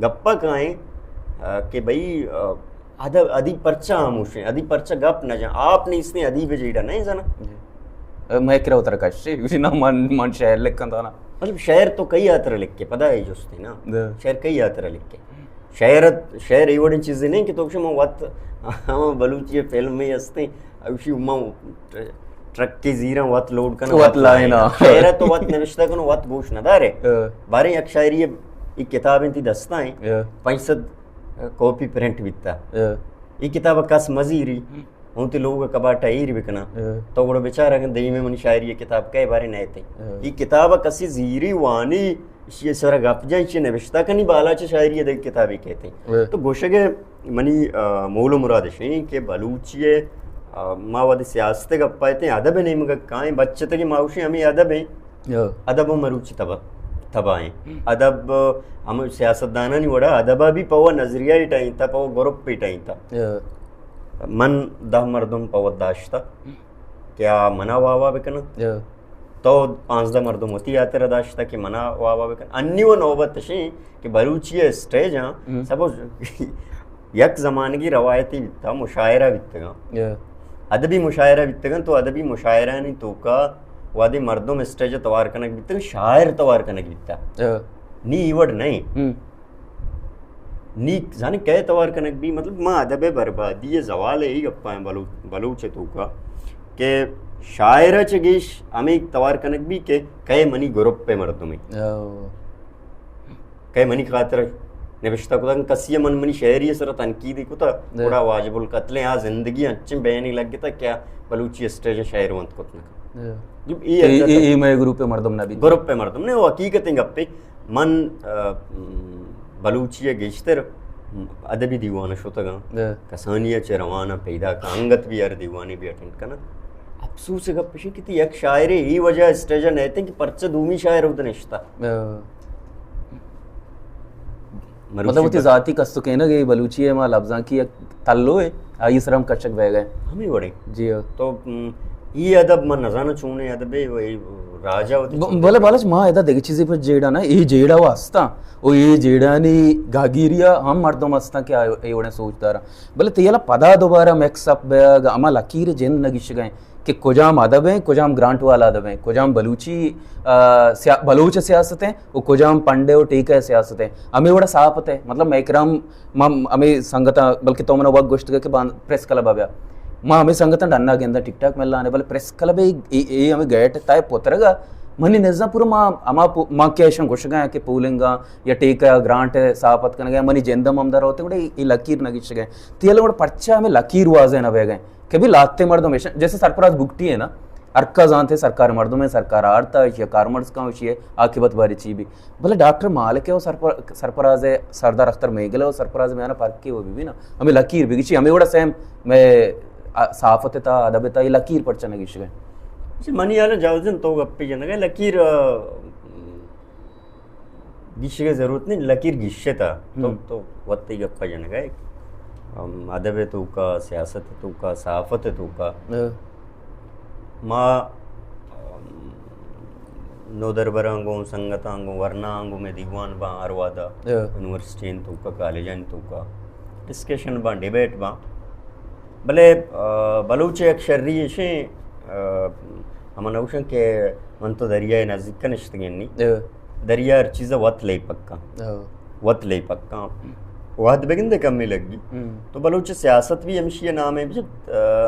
گپا کائیں، آ، کہ بھئی، آ، ادب، ادیب پرچا ہاموش ہیں، ادیب پرچا گپ نہ جان، آپ نیستیں ادیب جیڑا نہیں زنا۔ جی۔ اے، مئے کرا اتر کشے، اسی نا من، من شعر لکھن تھا نا۔ مطلب شعر تو کئی آتر لکھے، پدا ہے جستے نا۔ جی۔ شعر کئی آتر لکھے۔ شعر، شعر ای وڑیں چیزیں نہیں کہ تو کہ من وت ہم بلوچی فلم میں ہستے، اوشی ما ٹرک کے زیرا وت لوڈ کنا، وت وت لائنا۔ لائنا۔ شعر تو وت نوشتہ کنا، وت گوش نہ دارے۔ ہاں۔ بارے یک شاعری ای کتاب انتی دستا ہیں۔ ہاں۔ پنچ سد کاپی پرنٹ بیتا۔ ہاں۔ ای کتاب کس مزیری۔ ہم۔ ہوں تی لوگ کباٹا ایر بکنا۔ ہاں۔ تو گڑا بیچارہ کن دیم منی شاعری کتاب کئے بارے نہ تے۔ ہاں۔ ای کتاب کسی زیری وانی، اشی سر گپ جان، اشی نوشتہ کنی، بالاچ شاعری دے کتابی کہتے ہیں۔ ہاں۔ تو گوشگ منی، آ، مول و مراد اشیں کہ بلوچی، آ، ما وہدے سیاست گپ آئے تے ادب نیمگ کائیں، بچتے کہ ما اشی ہمیں ادب ہیں۔ ہاں۔ ادب و مروچی تبا، تبا ہیں۔ ہم۔ ادب ہم سیاستدانانی وڑا ادب بھی پو نظریہ اٹائیں تا، پو گروپ اٹائیں تا۔ ہاں۔ من دہ مردم پہ وت داشتہ کہ آ منا واہ واہ بکنن۔ یا۔ تو پانزدہ مردم وتی ہاترا داشتہ کہ منا واہ واہ بکن۔ انی و نوبت اشیں کہ بلوچی اسٹیج ہاں، ہم۔ سپوز یک زمانگی روایتی بیتا، مشاعرہ بیتگاں۔ یا۔ ادبی مشاعرہ بیتگاں، تو ادبی مشاعرہانی توکا وہدے مردم اسٹیج توار کنگ بیتگ، شاعر توار کنگ بیتا۔ یا۔ نی ای وڑ نہیں۔ ہم۔ نی زانے کئے توار کنگ بی، مطلب، ما ادب بربادی زوال ای گپا ہیں بلو-، بلوچ توکا کہ شاعر چہ گیش ہمیں توار کنگ بی کہ کئے منی گروپ پہ مردم ہیں۔ او۔ کئے منی خاطر نوشتہ کتا، کسی من منی شاعری سر تنقید کتا، دے۔ گڑا واجب القتل ہیں، آ زندگی انچیں بینی لگ گتا کیا بلوچی اسٹیج شاعر ونت کت نہ۔ دے۔ جب ای اے، اے، اے مئے گروپ مردم نہ بی۔ گروپ مردم نے، وہ حقیقت گپے۔ من، آ، م، بلوچی ء گیشتر ادبی دیوان ء شتگاں۔ ہاں۔ کسانی ء چہ روان ء پیداک انگت بھی ہر دیوانے بھی اٹینڈ کناں۔ افسوس ء گپ اش کہ تئی یک شاعرے اے وجہ اسٹیج ء نیتیں کہ پرچہ دومی شاعر اود نشتہ۔ ہاں۔ مروچی مطلب وتی بس۔ ذاتی کست و کینگ ء بلوچی ء ما لبزانکی یک تلو ء آئی سر ہم کچک بہ گئے۔ ہمے وڑیں۔ جی ہاں۔ تو، م، ای ادب من نزاناں چونیں ادبے، وہی راجا وتی ب-، چونیں بلے ادب۔ بالاچ ما ادا دگہ چیزے پر جیڑا نا، اے جیڑا و ہستاں، و اے جیڑانی گاگیریا ہم مردم ہستاں کہ آ-، اے وڑیں سوچ داراں۔ بلے تئی حالا پدا دوبارہ مکس اپ بیگ، ہما لکیر جند نہ گیشگا ایں کہ کجام ادب ایں، کجام گرانٹ والا ادب ایں، کجام بلوچی، آ، سیا-، بلوچ سیاست ایں، و کجام پنڈے و ٹیکہ سیاست ایں۔ ہمے وڑا ساپت ایں۔ مطلب، مئے کرام، ما ہمے سنگتاں، بلکہ تو منا وت گوشتگ کہ بان پریس کلب ء بیا۔ ما ہمے سنگتاں ڈنا گنداں ٹک ٹاک ملانے، بلے پریس کلب ء اے، اے، اے ہمے گیٹ ء تہ ء پترگ ء منی نزاں پورا ما، ہما پو-، ما کہ ایشاں گوشگ ء کہ پولنگ ء یا ٹیکہ ء گرانٹ ء ساپت کنگ ء منی جند ہم ہمدا روت، گڑا اے، اے لکیر نہ گیشگ ء۔ تئی حالا گڑا پرچا ہمے لکیر واضح نہ بیگ ء کہ بھی لاتے مردم ایشاں، جیسے سرپراز بگٹی ہے نا، ہر کا زانتے سرکار مردم ہے، سرکار آرتا، ایشی کارمرز کا، ایشی عاقبت باری چی بھی۔ بلے ڈاکٹر مالک ء و سرپر-، سرپراز ء سردار اختر میگل ء و سرپراز ء میان ء فرق ء و بہ بیت نا۔ ہمے لکیر بگشی، ہمے وڑا سیم مئے، آ، صحافت ء تہا، ادب ء تہا اے لکیر پرچہ نہ گشگ ء؟ اچھا، منی حال ء جاوزن تو گپے جنگ ء لکیر، آ، گشگ ء ضرورت نہیں، لکیر گشتا۔ تو، ہم۔ تو وت تئی گپ ء جنگ ء، ہم، ادب ء توکا، سیاست ء توکا، صحافت ء توکا۔ ہاں۔ ما، ام، نودربراں گوں، سنگتاں گوں، ورنااں گوں مئے دیوان باں ہر وہدا۔ ہاں۔ یونیورسٹی انت توکا، کالجاں توکا ڈسکشن باں، ڈیبیٹ باں۔ بلے، آ، بلوچ یک شری اشیں، آ، ہما نوشن کہ من تو دریائے نزدیک نشتگیں نی۔ ہاں۔ دریا ہر چیز وت لئی پکا۔ ہاں۔ وت لئی پکا۔ وہد بگندے کمی لگی۔ ہم۔ تو بلوچ سیاست بھی ہمشی نام ہے، آ،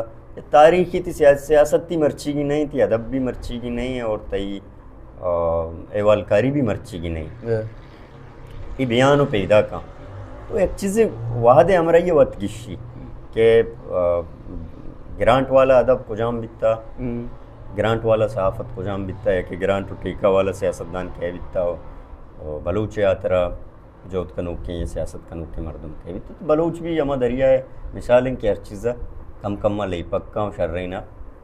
تاریخی تئی سیا-، سیاست تئی مرچیگی نہیں، تئی ادب بھی مرچیگی نہیں اور تئی، آ، احوالکاری بھی مرچیگی نہیں۔ ہاں۔ یہ بیان و پیدا کاں۔ تو یک چیز وہد ہمراہی وت گشی کہ، آ، گرانٹ والا ادب کجام بیتا، ہم۔ گرانٹ والا صحافت کجام بیتا، یا کہ گرانٹ و ٹیکہ والا سیاستدان کئے بیتا، و، و بلوچ آترا جہد کنوکیں، سیاست کنوکیں مردم کئے بیت۔ تو بلوچ بھی ہما دریا ء مثال انت کہ ہر چیز ء کم کم ء لیپک کن و شرین ء،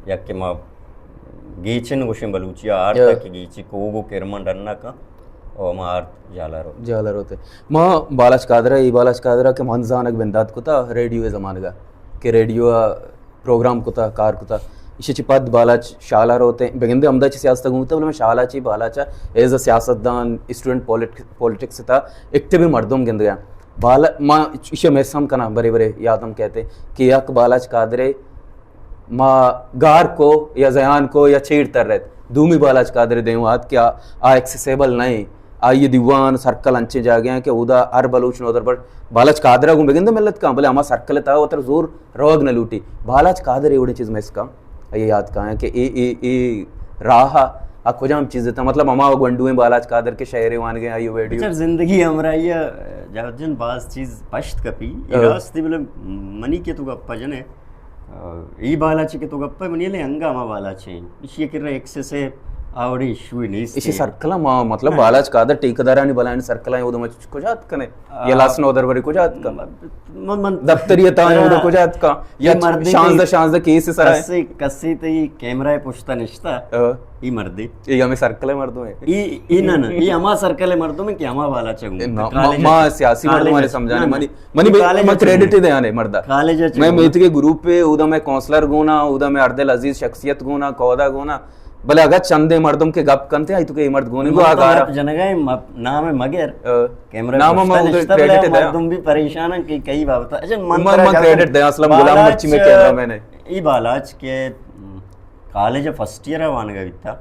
یا کہ ما گیچن گوشیں بلوچی ء آرت ء یا۔ کہ گیچی کوگ و کرمن ڈن ء کن و ہما آرت جالا روت۔ جالا روت۔ ما بالاچ قادر ء، اے بالاچ قادر ء کہ من زانگ بندات کتا ریڈیو ء زمانگ ء کہ ریڈیو ء پروگرام کتا، کار کتا۔ ایشی چی پد بالاچ شالا روتے، بگندے ہمدا چی سیاست گومتا، بلے من شالا چی بالاچا ایز اے سیاستدان، اسٹوڈنٹ پولیٹ-، پولیٹکس تا ایکٹیو مردم گندگا۔ بالا-، ما ایشی محسوس کنا، برے برے یادم کہتے کہ یک بالاچ قادرے ما گار کو یا زیان کو یا چیر تر رہت، دومی بالاچ قادرے دیوات کہ آ، آ ایکسیسیبل نہیں۔ آئی دیوان سرکل انچیں جاگہ ہیں کہ اودا ہر بلوچ نودربر بالاچ قادرہ گوں بگندے ملت کاں، بلے ہما سرکل تا وتر زور روگ نہ لوٹی۔ بالاچ قادر ایوڑیں چیز مس کاں، آئی یاد کاں کہ اے، اے، اے راہ آ کجام چیز تا، مطلب ہما گونڈویں بالاچ قادر کے شعر وانگے آئی ویڈیو۔ بچار زندگی ہمراہی جاوید جان باز چیز پشت کپی، اے ہاں۔ راستی بلے منی کہ تو گپ جنے، آ، ای بالاچ کہ تو گپ منی لے انگا ہما بالاچ ہیں۔ ایشی کرا ایکسیسیبل آوڑی ایشو نیست۔ ایشی سرکل ما، مطلب، بالاچ قادر ٹھیکیدارانی بلائیں سرکل ہیں، اودم کجا اتکنے؟ آ، یا لاس نودربری کجا اتکا؟ من، من دفتری تا ہیں، اودم کجا اتکا؟ یا اے مردی شانزدہ، شانزدہ کیس سرا ہے۔ کسی، کسی تے کیمرہ پشتا نشتا۔ ہاں۔ ای مردی۔ ای ہمیں سرکل مردم ہے۔ ای، ای نہ، نہ، ای ہما سرکل مردم ہے کہ ہما بالاچ گوں۔ اے ما، ما، ما سیاسی مردم والے سمجھانے، نہ، نہ۔ منی، منی بے-، کالج میں اچ کریڈٹ دے آنے مردا۔ کالج اچ میں گوں۔ میت کے گروپ پہ، اودا میں کونسلر گونا، اودا میں اردل عزیز شخصیت گونا، کودا گونا، بلے اگاں چندے مردم کہ گپ کنتے، آئی تو کہ اے مرد گونے گو آگارا۔ جنگا نام مگر۔ کیمرہ نام پشتا ما نشتا، بلے کریڈٹ دے۔ مردم بھی پریشان ہیں کہ کئی بابت۔ اچھا، من ما، ترا ما جاتا کریڈٹ دے، اسلم غلام بالاچ، مرچی میں کیمرہ مین ہے۔ ای بالاچ کے، م، کالج فرسٹ ایئر وانگا بیتا۔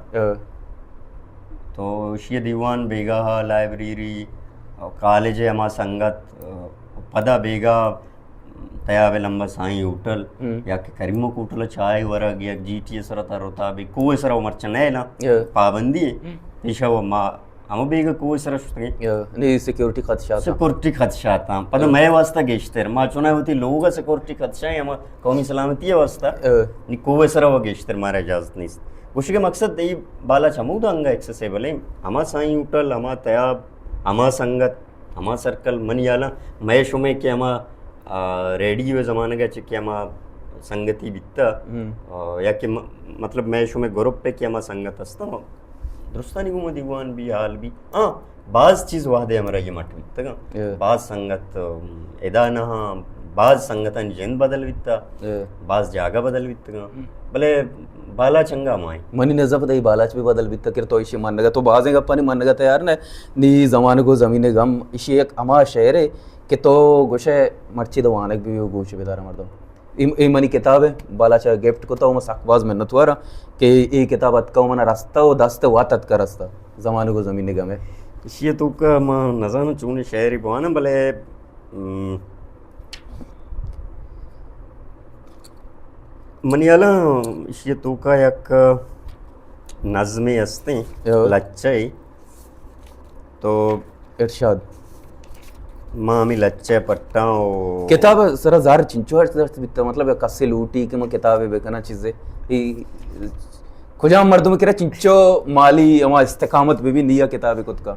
تو شی دیوان بیگاہ، لائبریری، کالج ہما سنگت، پدا بیگاہ تیاب لمبا سائیں ہوٹل، ہم۔ یا کہ کریمک ہوٹل چائے ورگ، یک جی ٹی سر تا رتا بی، کوہ سر مرچ نہ نا، پابندی ہے۔ پیشہ و ما ہم بیگا کوہ سر شتگیں۔ نی سیکورٹی خدشہ تا۔ سیکورٹی خدشہ تا۔ پدا مئے واسطہ گیشتر۔ ما چونہ ہوتی لوگ سیکورٹی خدشہ ہیں، ہم قومی سلامتی واسطہ۔ نی کوہ سر و گیشتر مارا اجازت نیست۔ گوشے کہ مقصد ای بالاچ ہمود انگا ایکسیسیبل ہیں۔ ہما سائیں ہوٹل، ہما تیاب، ہما سنگت، ہما سرکل منی حالاں، مئے شمے کہ ہما، آ، ریڈیو زمانگا چہ کہ ہما سنگتی بیتا، ہم۔ آ، یا کہ م-، مطلب مئے شمے گروپ پہ کہ ہما سنگت ہستا، درستانی گوما دیوان بھی، حال بھی۔ ہاں، باز چیز وہدے ہمراہی مٹ بیتگاں۔ اے۔ باز سنگت، ام، ادا نہ ہاں، باز سنگتانی جند بدل بیتا، اے۔ باز جاگہ بدل بیتگاں۔ ہم۔ بلے بالاچ انگا مائیں۔ منی نظر پدا ای بالاچ بھی بدل بیتا کہ تو ایشی منگا، تو بازیں گپانی منگا تیار نہ۔ نی زمانگ و زمین غم، ایشی یک ہما شعرے کہ تو گوشے مرچی دو وانگ بھی و گوش بدار مردم۔ اے، اے منی کتاب ہے، بالاچا گفٹ کتا و ما سک باز منتوار ہاں کہ اے کتاب اتکا و منا رستا و دست وات اتکا رستا، زمانگ و زمین غم ہے۔ ایشی توکا ما نزاناں چونیں شعرے بواناں، بلے، ام، منی حالاں ایشی توکا یک نظمے ہستیں، لچہ ہے۔ تو ارشاد۔ ما ہمے لچہ پٹاں و کتاب سرا زر چنچو ہرچ دست بیتا، مطلب، کسے لوٹی کہ من کتابے بکناں چیزے۔ ای کجام مردم کرا چنچو مالی ہما استقامت بہ بی نیا کتابے کتکا؟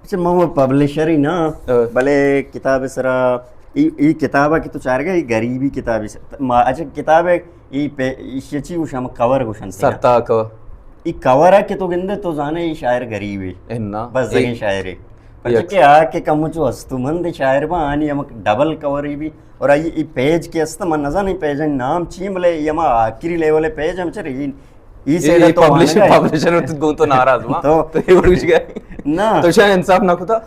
اچھا، من وہ پبلشر ہی نا، ہاں۔ بلے کتاب سرا ای، ای کتاب کہ تو چارگا، ای غریبی کتابے سرا۔ ما، اچھا، کتاب ای پہ، ایشی چی گوشاں، ہم کور گوشنت نا۔ سرتاک۔ ای کور کہ تو گندے تو زانے ای شاعر غریبے۔ انا۔ بس زگیں شاعرے۔ پرچہ کہ آ کہ کمو چو ہستومند شاعر با، آنی ہم ڈبل کور ہی بھی۔ اور آئی ای پیج کہ ہست، من نزان ای پیج نام چی، بلے ای ہما آخری لیول پیج ہم چر ای، ای سیڈا تو پبلشر، پبلشر تو گون تو ناراض ہوا۔ تو تو یہ بڑھ گیا۔ نا۔ تو شاید انصاف نہ کتا۔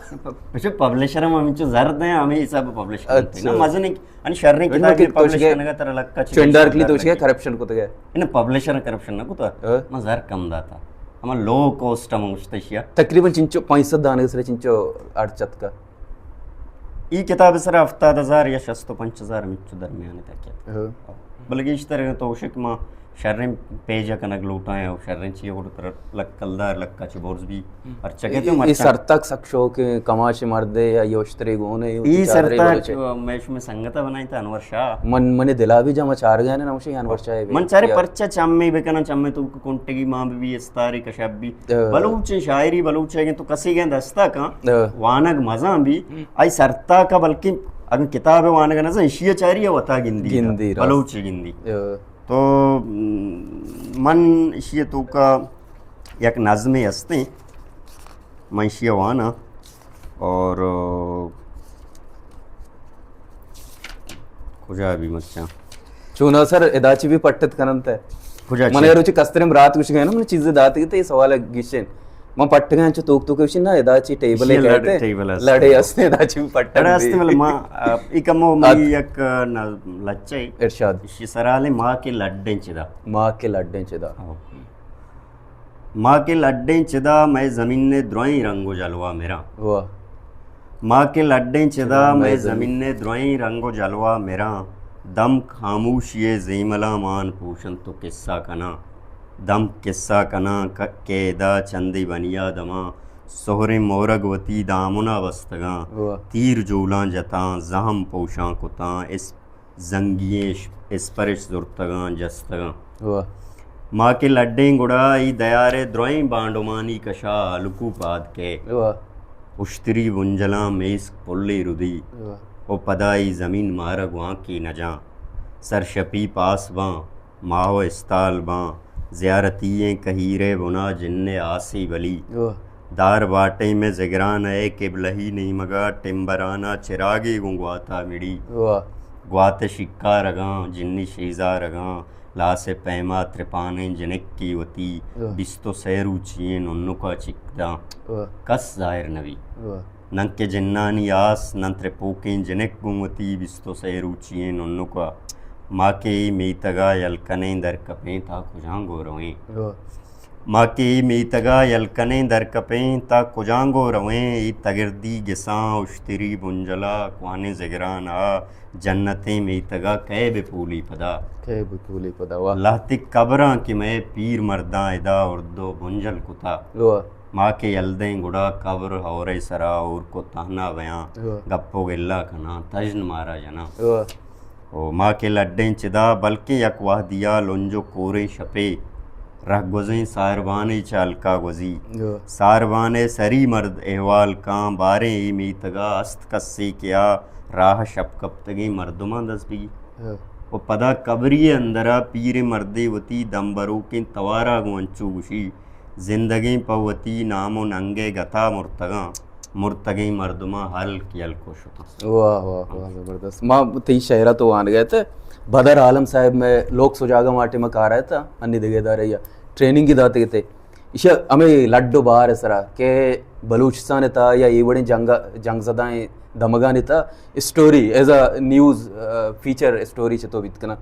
پچھو پبلشر ہم ہمیں چو زرد ہیں، ہمیں حساب پبلش کرتے ہیں۔ اچھا۔ نا، مزن ایک ان شریں کتاب پبلش کرنے کا ترا لکا چی چنڈار کلی تو شے کرپشن کو تو گیا۔ ان پبلشر کرپشن نہ کتا۔ ہاں۔ من زر کم داتا۔ ہما لو کوسٹ ہم گوشتے شیا۔ تقریباً چنچو پانچ سد دانے سرے چنچو اڑ چت کا۔ ای کتاب سرا ہفتاد ہزار یا شست و پنچ ہزار مچو درمیان تک کیا۔ ہاں۔ بلکہ اس طرح تو شک ما شریں پیج کنگ لوٹائیں اور شریں چیئے گڑ تر لک کلدار لک کچ برز بھی۔ ہم۔ ہرچہ کہ تو اے، اے مرچاں۔ سرتاک سک شوق کماش مردے یا یوشترے گونے، ای سرتاک میں شمے سنگتا بنائیں تا انور شاہ۔ من، من دلا بھی جمع چار گئے نا، نمشے انور شاہ بھی۔ من چارے پرچہ چمے بکنا، چمے تو کنٹگی ماں بھی استاری کشب بھی۔ ہاں۔ بلوچ شاعری بلوچ ہے تو کسی گئے دستا کاں۔ ہاں۔ وانگ مزاں بھی۔ ہم۔ آئی سرتاک بلکہ اگر کتاب وانگ نہ زن، اشی چاری وتا گندی۔ گندی راست۔ بلوچ گندی۔ ہاں۔ تو، م، من ایشی توکا یک نظمے ہستیں، من ایشی واناں اور کجا بھی مرچاں۔ چونا سر ادا چی بھی پٹت کننت ہے۔ کجا من چی؟ روچی کستریں برات گوشگ ءَ نا، من چیزے داتگ ات، اے سوال گیشیں۔ من پٹگاں چو توک توک گوشیں نا، ادا چی ٹیبل ایشی لڑ-، کئیت؟ ٹیبل است۔ لڑے است، ادا چی پٹگ اڑے است، دی۔ مطلب، ما، آ، ای کمو منی ات۔ یک، آ، ن-، لچہ ای۔ ارشاد۔ اشی سرا لیں، ما کہ لڈیں چدا۔ ما کہ لڈیں چدا۔ ہاں۔ ما کہ لڈیں چدا، مئے زمین ءِ درائیں رنگ و جلوہ مراں۔ واہ۔ ما کہ لڈیں چدا، چدا، مئے مئے زمین۔ زمین ءِ درائیں رنگ و جلوہ مراں۔ دمک خاموشی ءِ زیملاں مان پوشنت و قصہ کناں۔ دمک قصہ کناں ک-، کہ ادا چندے بنی آدماں سہریں مورگ وتی دامنا بستگاں۔ واہ۔ تیر جولاں جتاں، زہم پوشاں کتاں، اس زنگی اش-، اسپرش زرتگاں، جستگاں۔ واہ۔ ما کہ لڈیں گڑا ای دیار ءِ درائیں بانڈمانی کشا ہلکو پاد کئے۔ واہ۔ اشتری بنجلاں میسک پلی ردی۔ واہ۔ و پدا ای زمین مارا گوانکی نجاں۔ سرشپی پاس باں، ماہ و استال باں، زیارتی ایں کہیر ءِ بنا جن ءِ آسی بلی۔ واہ۔ دار باٹیں مئے زگران ءِ قبلہی نیمگا ٹمبرانا چراگے گوں گواتا مڑی۔ واہ۔ گوات ءِ شکارگاں، جنی شیزارگاں، لاس ءِ پیما ترپانیں جنکی وتی۔ واہ۔ بیست و سئے روچی ایں ننکا چک داں۔ واہ۔ کس ظاہر نبی۔ واہ۔ ننکہ جنانی آس، نن ترپوکیں جنک گوں وتی بیست و سئے روچی ایں ننکا۔ ما کہ اے میتگا یل کنیں در کپیں تا کجاں گوں رویں۔ واہ۔ ما کہ اے میتگا یل کنیں در کپیں تا کجاں گوں رویں، اے تگردی گساں اشتری بنجلا کوہنیں زگران ءَ جنتیں میتگا کئے بہ پولی پدا۔ کئے بہ پولی پدا، واہ۔ لہتے قبراں کہ مئے پیر مرداں ادا ارد و بنجل کتا۔ واہ۔ ما کہ یل دیں گڑا قبر ہورئے سرا ہور کت تہنا بیاں، واہ۔ گپ و گلہ کناں، تژن مارا جناں۔ واہ۔ و ما کہ لڈیں چدا، بلکیں یک وہدیا لنج و کوریں شپے رہگوزیں ساربانے چہ ہلکا گوزی۔ ہو۔ ساربانے سری مرد احوال کاں، باریں اے میتگا است کسے کہ آ راہ شپ کپتگیں مردماں دست بگی۔ ہو۔ و پدا قبری اندرا پیریں مردے وتی دمبروکیں توارا گوں انچو گوشی، زندگیں پہ وتی نام و ننگے گتا مرتگاں، مرتگیں مردماں ہلک یلک و شتاں۔ واہ، واہ، واہ، زبردست۔ ما تئی شعرا تو وانگا ات، بدر عالم صاحب مئے لوک سجاگا ما ٹیما کار ات، انی دگہ ادارہ یا ٹریننگ داتگ ات۔ ایشا ہمے لڈ و بار سرا کہ بلوچستان تا یا اے وڑیں جنگ، جنگ زدائیں دمگانی تا اسٹوری ایز اے نیوز، آ، فیچر اسٹوری چتو بیت کنا۔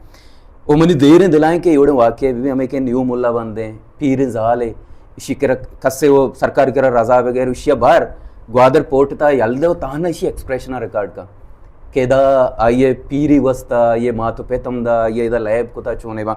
او منی دیریں دلائیں کہ اے وڑیں واقعے بہ بی، ہمے کہ نیو ملا بندیں، پیریں زالے، اشی کرا کسے و سرکاری کرا رضا بغیر اشیا بار گوادر پورٹ تا یل دے و تہنا اشی ایکسپریشن ریکارڈ کا کہ ادا آئیے پیری وستا، آئیے مات و پت ہمدا، آئیے ادا لیب کتا چونے با۔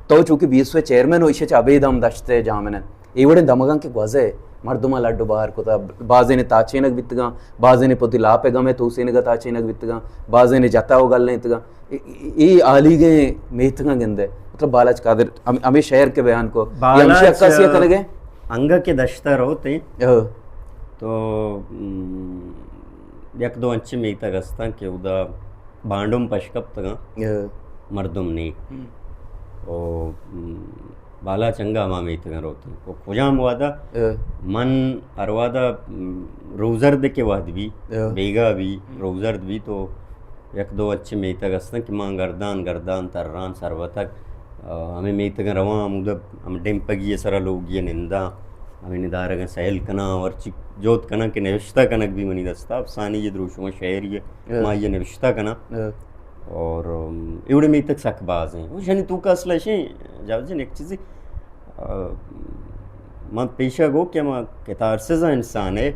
تو چونکہ بی ایس او چیئرمین و اشی چا ابید ہم دشتے جامن۔ اے وڑیں دمگاں کہ گوزے مردماں لڈ و بار کتا، بازینے تاچینگ بیتگاں، بازینے پتی لاپے گمے توسینگا تاچینگ بیتگاں، بازینے جتا و گلینتگاں۔ اے، اے، اے آلیگیں میتگاں گندے۔ مطلب بالاچ قادر ہم-، ہمے شعر کہ بیان کو، اے ہمشی بالاچ عکاسی کنگے؟ انگا کہ دشتا روتے۔ ہو۔ تو، م، یک دو انچیں میتگ ہستاں کہ اودا بانڈم پش کپتگاں، ہو۔ مردم نی۔ ہم۔ او، م، بالاچ انگا ہما میتگاں روتیں۔ و کجام وہدا؟ ہو۔ من ہر وہدا، م، روزرد کہ وہد بی، ہو۔ بیگا بی، ہم۔ روزرد بی تو یک دو انچیں میتگ ہستاں کہ من گردان، گردان، تران، سروتک، آ، ہمے میتگاں رواں، ہمودا ہم ڈمپگی سرا لوگی ننداں، ہمے ندارگاں سیل کناں، ہرچی جہد کناں کہ نوشتہ کنگ بی منی دستا، افسانے یے دروشم شعری یے، ہو۔ ما یے نوشتہ کناں۔ ہو۔ اور، ام، ایوڑے میتگ سک باز ہیں۔ وہ شنی تو کا اصل ہے شی، جاوید جان ایک چیزی، آ، من پیشہ گو کہ ما کتارسز انسان ہے،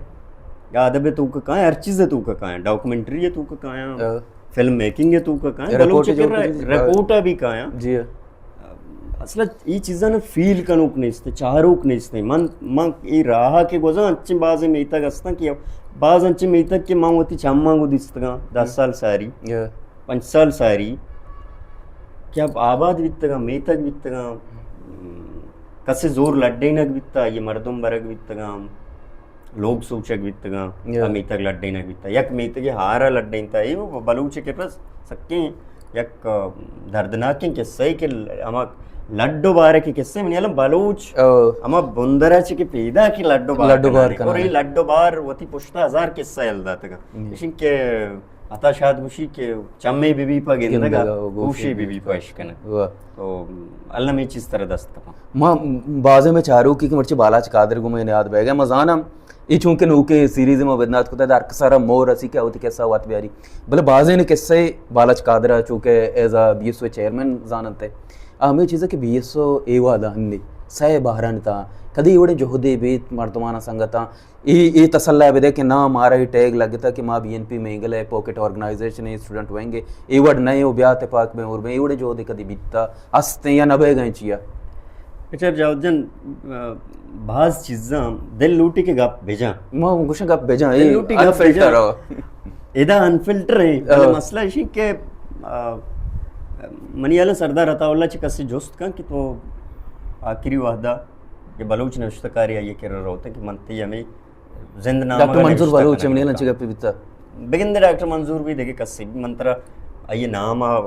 یا ادب تو کا کائیں، ہر چیز تو کا کائیں، ڈاکومنٹری تو کا کائیں، ہو۔ فلم میکنگ ء توکا کایاں، رپورٹ بلوچ ء جو کرا کچھ، رپورٹ ء بھی کایاں۔ جی۔ اصل ء اے چیزاں فیل کنوک نیست، چاروک نیست۔ من، من اے راہ ء کہ گوزاں، انچیں بازیں میتگ ہستاں کہ باز انچیں میتگ کہ من وتی چماں گوں دیستگاں، دس سال ساری، جی۔ پنچ سال ساری، کہ اب آباد بیتگاں، میتگ بیتگاں، کسے زور لڈینگ بیتا، یہ مردم برگ بیتگاں۔ لوگ سوچگ بیتگاں، یا۔ آ میتگ لڈینگ بیتا۔ یک میتگے ہارا لڈینتا، اے وہ بلوچ کہ رس سکیں یک، آ، دردناکیں قصہ ہے کہ ل-، ہما لڈ و بار کے قصے منی الم بلوچ او۔ ہما بندرا چہ کہ پیدا کہ لڈ و بار لڈ و بار کنانے۔ اور کنانے۔ یہ لڈ و بار وتی پشتا ہزار قصہ یل داتگا۔ ہم۔ اشن کہ عطا شاد گوشی کہ چمے بہ بی پہ گندگ ءَ، گندگ ءَ، گوشے بہ بی پہ اشکنگ۔ واہ۔ تو الم اے چیز ترا دست کپاں۔ ما بازیں مئے چاروکی کہ مرچی بالاچ قادر گوں مئے یاد بیگ ءَ، ما زاناں اے چونکہ نوکیں سیریز ما بدنات کتہ، ہر کسا را موہ رسی کہ وتی قصہ وت بیاری۔ بلے بازیں قصہ بالاچ قادر ءَ چونکہ as a B S O chairman زاننت۔ آ ہمے چیز کہ بی ایس او اے وہد ءَ ہنی سئے بہرانی تہا کدی اے وڑیں جہدے بیت مردماناں سنگتاں اے، اے تسلا بدے کہ نا، مارا اے ٹیگ لگتا کہ ما بی این پی مینگل ءِ پاکٹ آرگنائزیشن ءِ، اسٹوڈنٹ ونگ ءِ، اے وڑ نئے و بیا تپاک بیں اور بیں، اے وڑیں جہدے کدی بیتا، ہستیں یا نہ بیگا چیا؟ بچار جاوید جان، آ، باز چیزاں دل لوٹی کہ گپ بجاں۔ ما گوشاں گپ بجاں، دل اے لوٹی گپ انفلٹر بجاں۔ ہو۔ ادا انفلٹر ہیں، بلے آ۔ مسئلہ اشی کہ، آ، منی حالا سردار عطا اللہ چہ کسی جست کن کہ تو آخری وہدا کہ بلوچ نوشتہ کارے آئی ءِ کرا روت کہ من تئی ہمے زند نامہ ڈاکٹر ءَ منظور نوشتہ بلوچ کنگ ءَ منی لوٹاں۔ انچیں گپے بیتا۔ بگندے ڈاکٹر منظور بھی دگہ کسے بھی، من ترا آئی ءِ نام ءَ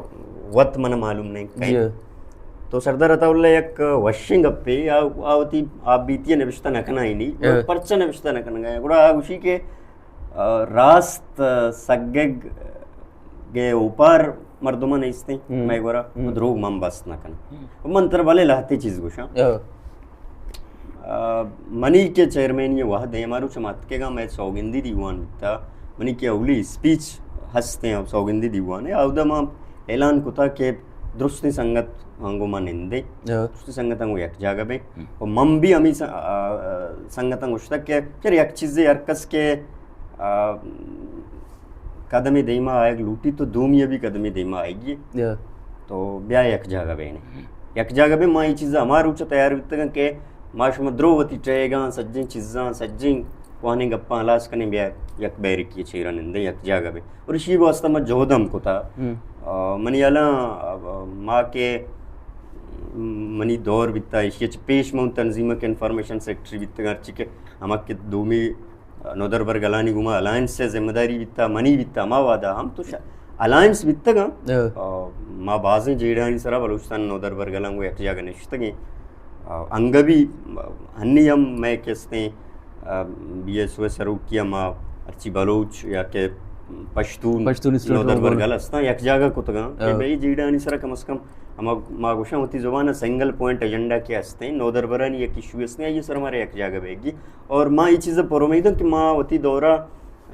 وت من معلوم نہیں کہیں۔ جی۔ تو سردار عطا اللہ یک وشیں گپے، آ، آ وتی آپ بیتی ءَ نوشتہ نہ کنائینی، ہاں۔ پرچہ نوشتہ نہ کنگا۔ گڑا آ گوشی کہ، آ، راست، آ، سگگ گے اوپار مردماں نیستیں، ہم۔ مئے گورا، ہم۔ دروگ من بست نہ کناں۔ ہم۔ من ترا بلے لہتے چیز گوشاں۔ آ، منی کہ چیئرمینی وہد ءَ ہما روچ ما اتکگاں، مئے سوگندی دیوان بیتا، منی کہ اولی اسپیچ ہستیں سوگندی دیوان ءَ، اودا ما اعلان کتا کہ درستیں سنگت آنگو ما نندیں، آ۔ درستیں سنگت آنگو یک جاگہ بیں۔ ہم۔ و من بھی ہمیں س-، آ، آ، سنگتاں گوشتا کہ چر یک چیزے ہر کس کہ، آ، قدمے دیما آیگ لوٹی تو دومی ءَ بھی قدمے دیما آئیگی۔ یا۔ تو بیا یک جاگہ بین۔ یک جاگہ بین، ما اے چیز ہما روچ تیار بیتگاں کہ ما شما درو وتی ٹیگاں، سجیں چیزاں، سجیں کوہنیں گپاں ہلاس کنیں، بیا یک بیرکی چیرا نندیں، یک جاگہ بین۔ اور اشی واسطہ ما جہد ہم کتا۔ ہم۔ آ، منی حالاں، آ، ما کہ منی دور بیتا، اشی چہ پیش من تنظیم کہ انفارمیشن سیکرٹری بیتگاں، ہرچی کہ ہما کہ دومی نودربر گلانی گوما الائنس ءِ ذمہ داری بیتا، منی بیتا، ہما وہدا ہم تو ش-، الائنس بیتگاں۔ آ۔ آ، ما بازیں جیڑہانی سرا بلوچستان نودربر گلاں گوں یک جاگہ نشتگیں۔ آ، انگہ بھی ہنی ہم مئے کہ استیں، آ، بی ایس او ءِ سروکی ءَ ما ہرچی بلوچ یا کہ پشتون پشتون اسٹوڈنٹ نودربر گل استاں، یک جاگہ کتگاں کہ آ۔ بھئی جیڑہانی سرا کم از کم ہما ما گوشاں وتی زبان ءَ سنگل پوائنٹ ایجنڈا کہ استیں، نودربرانی یک ایشو استیں، آئی ءِ سرا مارا یک جاگہ بیگی۔ اور ما اے چیز ءَ پر امید ایں کہ ما وتی دورا،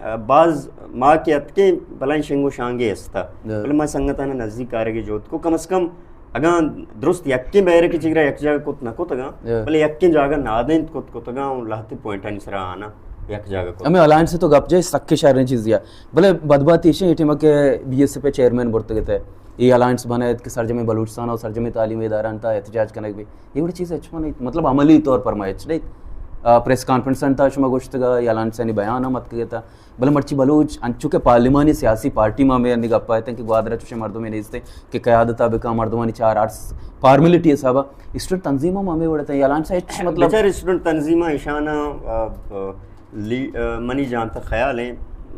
آ، باز ما کہ اتکیں بلائیں شنگ و شانگے استا۔ جی۔ بلے ما سنگتانا نزدیک کارگے جہد کو، کم از کم اگاں درست یکیں بیرک چگرا یک جاگہ کت نہ کتگاں، جی۔ بلے یکیں جاگہ نادینت کت کتگاں و لہتے پوائنٹانی سرا آنا یک جاگہ کت۔ ہمیں الائنس تو گپ جائے سکے شریں چیزی ہے۔ بلے بدبہتی ایشیں اے ٹیم کہ بی ایس ایف ءِ چیئرمین برتگ ات، اے الائنس بنائیت کہ سرجمیں بلوچستان و سرجمیں تعلیمی ادارہانی تہا احتجاج کنگ بی۔ اے وڑیں چیز ہچ من، مطلب، عملی طور پر ما ہچ نہیں۔ آ، پریس کانفرنس انت شما گوشتگا، یا الائنس یعنی بیان ہم اتکگ ات۔ بلے مرچی بلوچ انچو کہ پارلیمانی سیاسی پارٹی ما ہمے انی گپ ءَ اتیں کہ گوادر ءَ چوشیں مردمے نیستیں کہ قیادت ءَ بکاں، مردمانی چار آٹھ فارمیلٹی حساب ءَ اسٹوڈنٹ تنظیم ہم ہمے وڑ اتیں۔ الائنس ہچ، مطلب، بچار اسٹوڈنٹ تنظیماں ایشاناں، آ، آ، لی-، آ، منی جان تک خیال ہیں،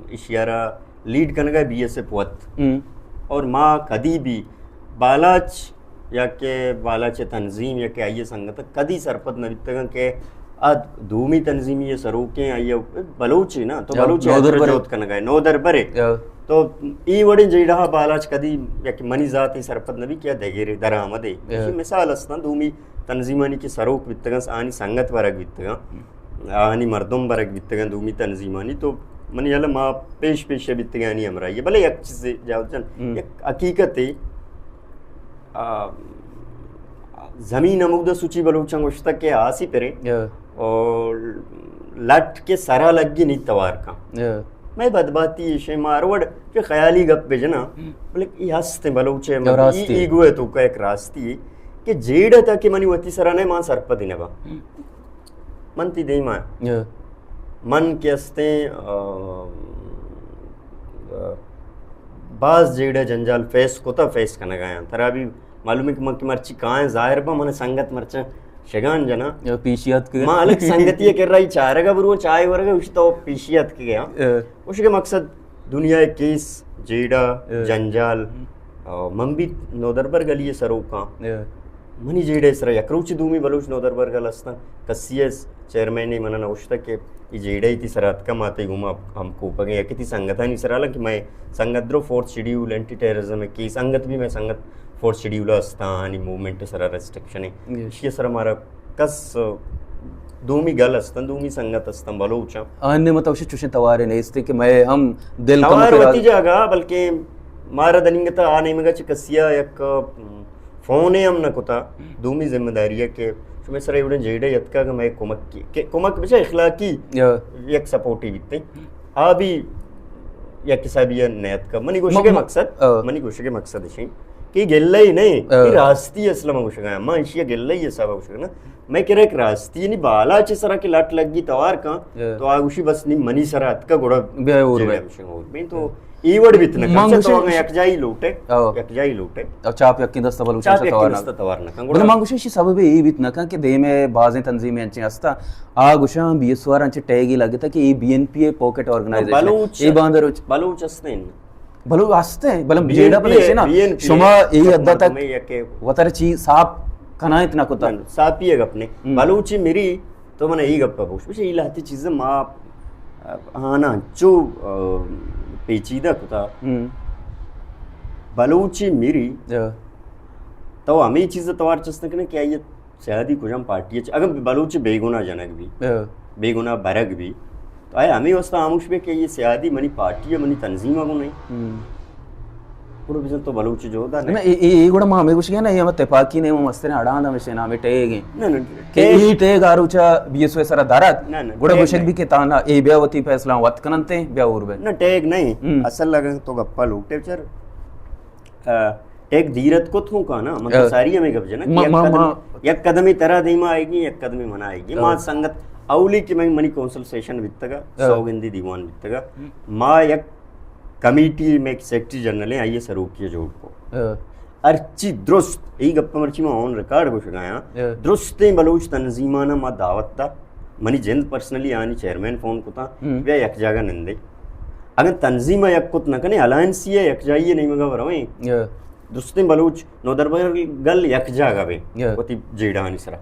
ایشی ءَ را لیڈ کنگا بی ایس ایف وت۔ ہم۔ اور ما کدی بھی بالاچ یا کہ بالاچ تنظیم یا کہ آئی سنگت کدی سرپد نہ بیتگاں کہ آ دومی تنظیمی سروکیں، آئی بلوچے نا، تو یا بلوچے نودربرے۔ جہد کنگا ہے، نودربرے۔ یا۔ تو اے وڑیں جیڑہ بالاچ کدی یا کہ منی ذاتی سرپد نہ بی کہ دگرے درآمدے۔ یا۔ ایشی مثال استاں، دومی تنظیمانی کہ سروک بیتگاں، آنی سنگت ورگ بیتگاں۔ آہانی مردم برگ بیتگاں دومی تنظیمانی، تو منی حالا ما پیش پیش بیتگانی ہمراہی۔ بلے یک چیزے جاوید جان، ہم۔ یک حقیقتے، آ، زمین ہمودا سوچی بلوچاں گوشتگ کہ آسی پریں، یا۔ اور لٹ کے سرا لگی نی توار کن۔ یا۔ مئے بدبہتی ایشیں، ما ہر وڑ کہ خیالی گپ بجناں، ہم۔ بلے ای ہستیں بلوچے، یا راستی۔ ای، ایگو ہے تو کا یک راستی ہے کہ جیڑہ تا کہ منی وتی سرا نہ، ما سرپدی نہ باں۔ ہم۔ من تی دیما۔ یا۔ من کہ استیں، آ، آ، باز جیڑہ جنجال فیس کتا، فیس کنگایاں۔ ترا بھی معلوم ہے کہ من کہ مرچی کائیں ظاہر با، من سنگت مرچاں شگان جنا۔ یا پیشیات کے۔ ما الگ سنگتی کے رائی چارگا برو، چائے ورگا، اسی تو پیشیات کے گیا۔ یا۔ اسی کے مقصد دنیا کیس، جیڑہ، یا۔ جنجال، آ، من بھی نودربر گلی سروکاں۔ یا۔ منی جیڑہ ءِ سرا یک روچے دومی بلوچ نودربر گل استاں، کسی ءِ چیئرمین ءَ من ءَ نوشتہ کہ اے جیڑہ ءَ تئی سرا اتکا، ما تئی گوما ہم کوپگیں، یکے تئی سنگتانی سرا، حالانکہ مئے سنگت درو فورتھ شیڈیول، اینٹی ٹیررزم ءِ کیس، سنگت بھی مئے سنگت فورتھ شیڈیول ءَ استاں، آنی موومنٹ ءِ سرا ریسٹرکشن ءَ، جی۔ ایشی ءِ سرا مارا کس دومی گل استاں، دومی سنگت استاں بلوچاں۔ آنے مطلب چوشیں توارے نیست کہ مئے ہم دل کم توار وتی جاگہ، بلکہ مارا دننگتا آ نیمگا چہ کسیا یک فونے ہم نہ کتا۔ دومی ذمہ داری ہے کہ شمئے سرا ایوڑیں جیڑہ یتکا کہ مئے کمک کی، کہ کمک بچا اخلاقی یا۔ یک سپورٹی بیتے۔ آ بھی یک حسابی نیتکا۔ منی گوشگے م-، م-، مقصد، آ۔ منی گوشگے مقصد اشیں کہ گلہ ہی نہیں، آ۔ یہ راستی اصلا من گوشگا، ما اشیا گلہ ہی حسابا گوشگا نا۔ مئے کرا یک راستی، یعنی بالاچ ءِ سرا کہ لٹ لگی توار کن، اے۔ تو آ گوشی بس نی منی سرا اتکا گڑا بیا اور جیڑہ بے۔ ہمشن اور بے۔ تو اے وڑ بیت نہ من کن، گوشی تو اگاں یکجائی لوٹے، او۔ یکجائی لوٹے۔ او چاپ یکیں دست بلوچ چاپ چا یکیں توار نہ۔ دست توار نہ کن۔ بلے گڑا من گوشی ایشی سبب اے بیت نہ کن کہ دیمے بازیں تنظیمیں انچیں ہستا۔ آ گوشاں بی ایس او آر انچیں ٹیگی لگتا کہ A B N P A pocket organisation. Baloch, اے باندر بلوچ ہستیں۔ بلو ہستے، بلے بی این پی جیڑہ بلے اے، شنا۔ بی این پی اے، شما اے حد تک مردمے یکے وتر چی صاف کنائت نہ کتا۔ نہ، صافی ہے گپ نے۔ ہم۔ بلوچی میری تو من اے گپ پوش۔ بچے اے لہتی چیز ما، آ، آنا چو، آ، پیچیدہ کتا۔ ہم۔ بلوچی میری یا۔ تو ہمیں چیز توار چست کنے کہ آئیے سیادی کجام پارٹی اچ، اگر بلوچ بے گناہ جنگ بھی، ہاں۔ بے گناہ برگ بھی، تو آیا ہمیں واسطہ خاموش بے کہ یہ سیادی منی پارٹی ہے، منی تنظیم ہے، وہ نہیں۔ ہم۔ گڑا بزن تو بلوچ جو دا نہ، نہیں۔ اے، اے، اے گڑا ما ہمیں گوش گیا نا، یہ ہم تپاکی نہیں، ہم مستر اڑاند ہمیں سے نام ٹیگ ہیں۔ نہ، نہ، کہ ٹیگ۔ یہ ٹیگ آروچا بی ایس او سرا دارت۔ نہ، نہ، گڑا ٹیگ گوشک نہیں۔ بھی کہ تانا، اے بیا وتی فیصلہ وت کننتے، بیا اور بے۔ نہ، ٹیگ نہیں۔ ہم۔ اصل لگن تو گپا لوٹے چر۔ آ، ٹیگ دیرت کت ہوں کانا، من تو آ۔ ساری ہمیں گپ جنک، ما، یک ما، قدم، ما۔ یک قدمی ترا دیما آئے گی، یک قدمی منا آئے گی۔ آ۔ ما سنگت اولی کہ میں منی کونسل سیشن بیتگا، آ۔ سوگندی دیوان بیتگا۔ ہم۔ ما یک کمیٹی میں سیکرٹری جنرل ہیں، آئیے سروکی جوڑ کو۔ آ۔ ہرچی درست، ای گپ مرچی ما آن ریکارڈ گوشگایا، آ۔ درستیں بلوچ تنظیمانا ما دعوت دا، منی جند پرسنلی آنی چیئرمین فون کتا، ہم۔ بیا یک جاگہ نندے۔ اگن تنظیم یک کت نہ کنے، الائنسی یک جائی نیمگا برویں۔ یا۔ درستیں بلوچ نودربر گل یک جاگہ بے۔ یا۔ وتی جیڑانی سرا۔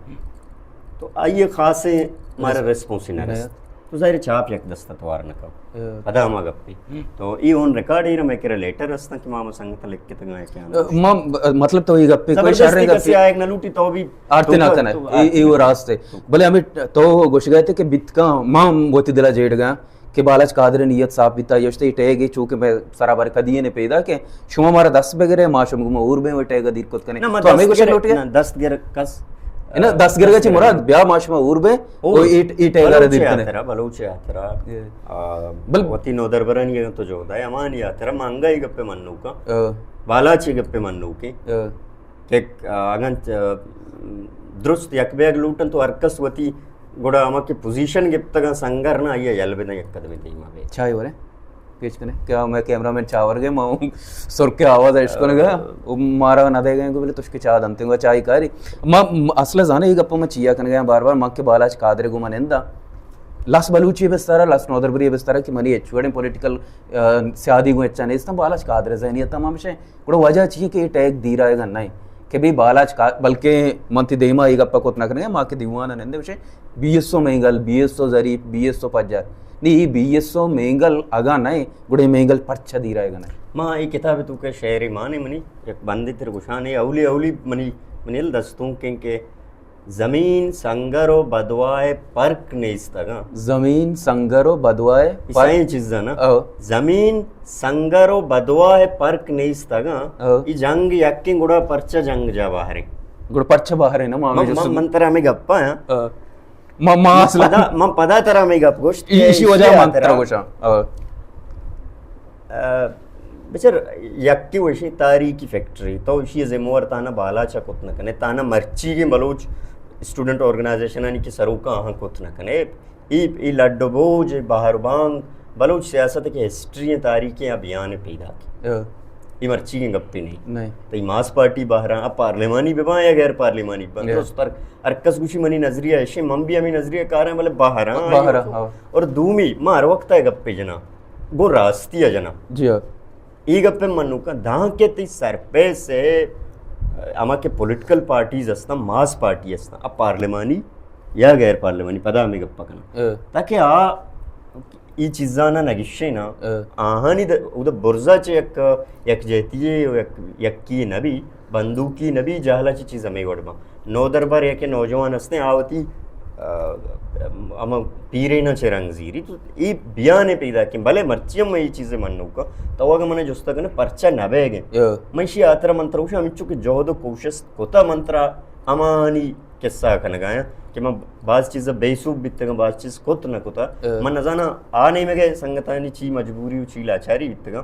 تو آئیے خاصیں مارا رس-، ریسپونس ہی نہ یا۔ رست۔ تو ظاہر چاپ یک دست توار نہ کن۔ یا۔ پدا ہما گپی۔ ہم۔ تو ای اون ریکارڈ ہی میں کرا لیٹر رستاں کہ ماما سنگت لکھ کے تگا ہے کیا نہ۔ ما، مطلب تو یہ گپی کوئی زبردستی شر کسی گپی۔ آئے نہ لوٹی تو بھی آرتے تو نہ تو، کنے۔ تو اے، اے آرتے وہ نہ۔ راست ہے۔ بلے ہمیں تو گوش گئے تھے کہ بتکا ما وتی دلا جیڑ گیا۔ کہ بالاچ قادر ءِ نیت صاف بیتا، یشتے ٹیگ ءَ چو کہ مئے سرا بر کدی نے پیدا کہ شما مارا دست بگرے، ما شما گما اور بے ٹیگ ءَ دیر کت کنے۔ نہ، ما تو ہمیں دست گوشگ گرگ، لوٹے؟ نہ، دست گرگ کس، نہ، دست گرگ چی مراد، بیا ما شما اور بے، او، او ای، ای ٹیگ ءَ دیر کنے۔ بلوچ ءِ ہاترا، بلوچ ءِ ہاترا۔ یہ۔ آ، بل وتی نودربرانی تو جو دا، امانی ہاترا مانگا ای گپے منوکا۔ آ۔ بالاچ ای گپے منوکے۔ آ۔ کہ، آ، اگاں، آ، درست یک بیگ لوٹن تو ہر کس وتی گڑا ہما کہ پوزیشن گپتگاں سنگر نا، آئی ءَ یل بدن یک قدمے دیما بے۔ چائے ورے؟ پیچ کنے۔ کیا میں کیمرہ مین چاور گئے، ما سر کے آواز اش کنگا، آ۔ وہ مارا نہ دے گئے، بلے تشکے چاہ دنتے گا، چائے کاری۔ ما، م-، اصل زانے یہ گپ میں چیا کنگا بار بار، ما کہ بالاچ قادر گو من اندا۔ لس بلوچی بستارا، لس نودربری بستارا کہ منی اچ وڑیں پولیٹیکل، آ، سیادی گو اچا نیستاں، بالاچ قادر ذہنیت تمام شے۔ گڑا وجہ چی کہ اے ٹیگ دیر آئیگا نہ کہ بھئی بالاچ کا، بلکہ من تی دیما اے گپا کت نہ کنگا، ما کہ دیوان نندے وشے B S O Mengal, B S O Zarif, B S O Pajjar. نی اے بی ایس او مینگل اگا نہ، گڑا اے مینگل پرچہ دیر آئیگا نہ؟ ما اے کتاب تو کہ شعر مان منی یک بندے تر گشانے، اولی، اولی منی، منی ال دستوں کہ، کہ زمین سنگر و بدوائے پرک نیست اگاں۔ زمین سنگر و بدوائے پرک۔ سئیں چیزاں نا۔ او۔ زمین سنگر و بدوائے پرک نیست اگاں۔ او۔ ای جنگ یکیں گڑا پرچہ جنگ جا باہریں۔ گڑا پرچہ باہریں نا، ما من، ہمیں من، جسم من ترا ہمیں گپا ہیں۔ او۔ ما، ما من اصلاً پدا، من پدا ترا ہمیں گپ گوشت ای-، کہ ایشی وجہ ایشی من ترا گوشاں۔ او۔ آ، بچر، یکے وشیں تاریخی فیکٹری، تو ایشی ذمہ وار تانا بالاچا کت نہ کنے، تانا مرچیگیں بلوچ اسٹوڈنٹ آرگنائزیشنانی کہ سروکاں آہاں کت نہ کنے۔ ای، ای لڈ و بوج، ای بہر و بانگ، بلوچ سیاست کہ ہسٹری ہیں، تاریخ ہیں، بیان پیدا کی۔ ہاں۔ ای مرچیگیں گپے نہیں۔ نہیں۔ تو ای ماس پارٹی بہراں، اب پارلیمانی بباں یا غیر پارلیمانی بباں، یا۔ درست پر ہر کس گوشی منی نظریہ ایشیں، من بھی ہمیں نظریہ کاراں، بلے بہراں، بہراں، ہاں۔ اور دومی، ما ہر وقت ہے گپے جناں۔ گوں راستی ءَ جناں۔ جی ہاں۔ اے گپ ءَ منوکاں داں کہ تئی سرپیس ءَ، آ، ہما کہ پولیٹیکل پارٹیز ہستاں، ماس پارٹی ہستاں، آ پارلیمانی یا غیر پارلیمانی، پدا ہمے گپ کناں۔ تاکہ آ ای چیزانا نگشے نا، آہانی د-، اود برزا چہ یک، یک جہتی و یک، یکی نبی، بندوکی نبی، جہلا چہ چیز ہمے وڑ باں۔ نودربر یک نوجوان ہستیں، آ وتی، آ، ہما پیریناں چہ رنگ زیری، تو ای بیانے پیدا کیں، بلے مرچی ہم ای چیز منوکا، تو اگہ من جستا کنے پرچا نہ بیگیں۔ من شی آترا من تروشا ہمچو کہ جہد و کوشست کتا من ترا ہمانی قصہ کنگایاں کہ من باز چیز بے سوب بیتگاں، باز چیز کت نہ کتا۔ من نزاناں آ نیمگے سنگتانی چی مجبوری و چی لاچاری بیتگاں۔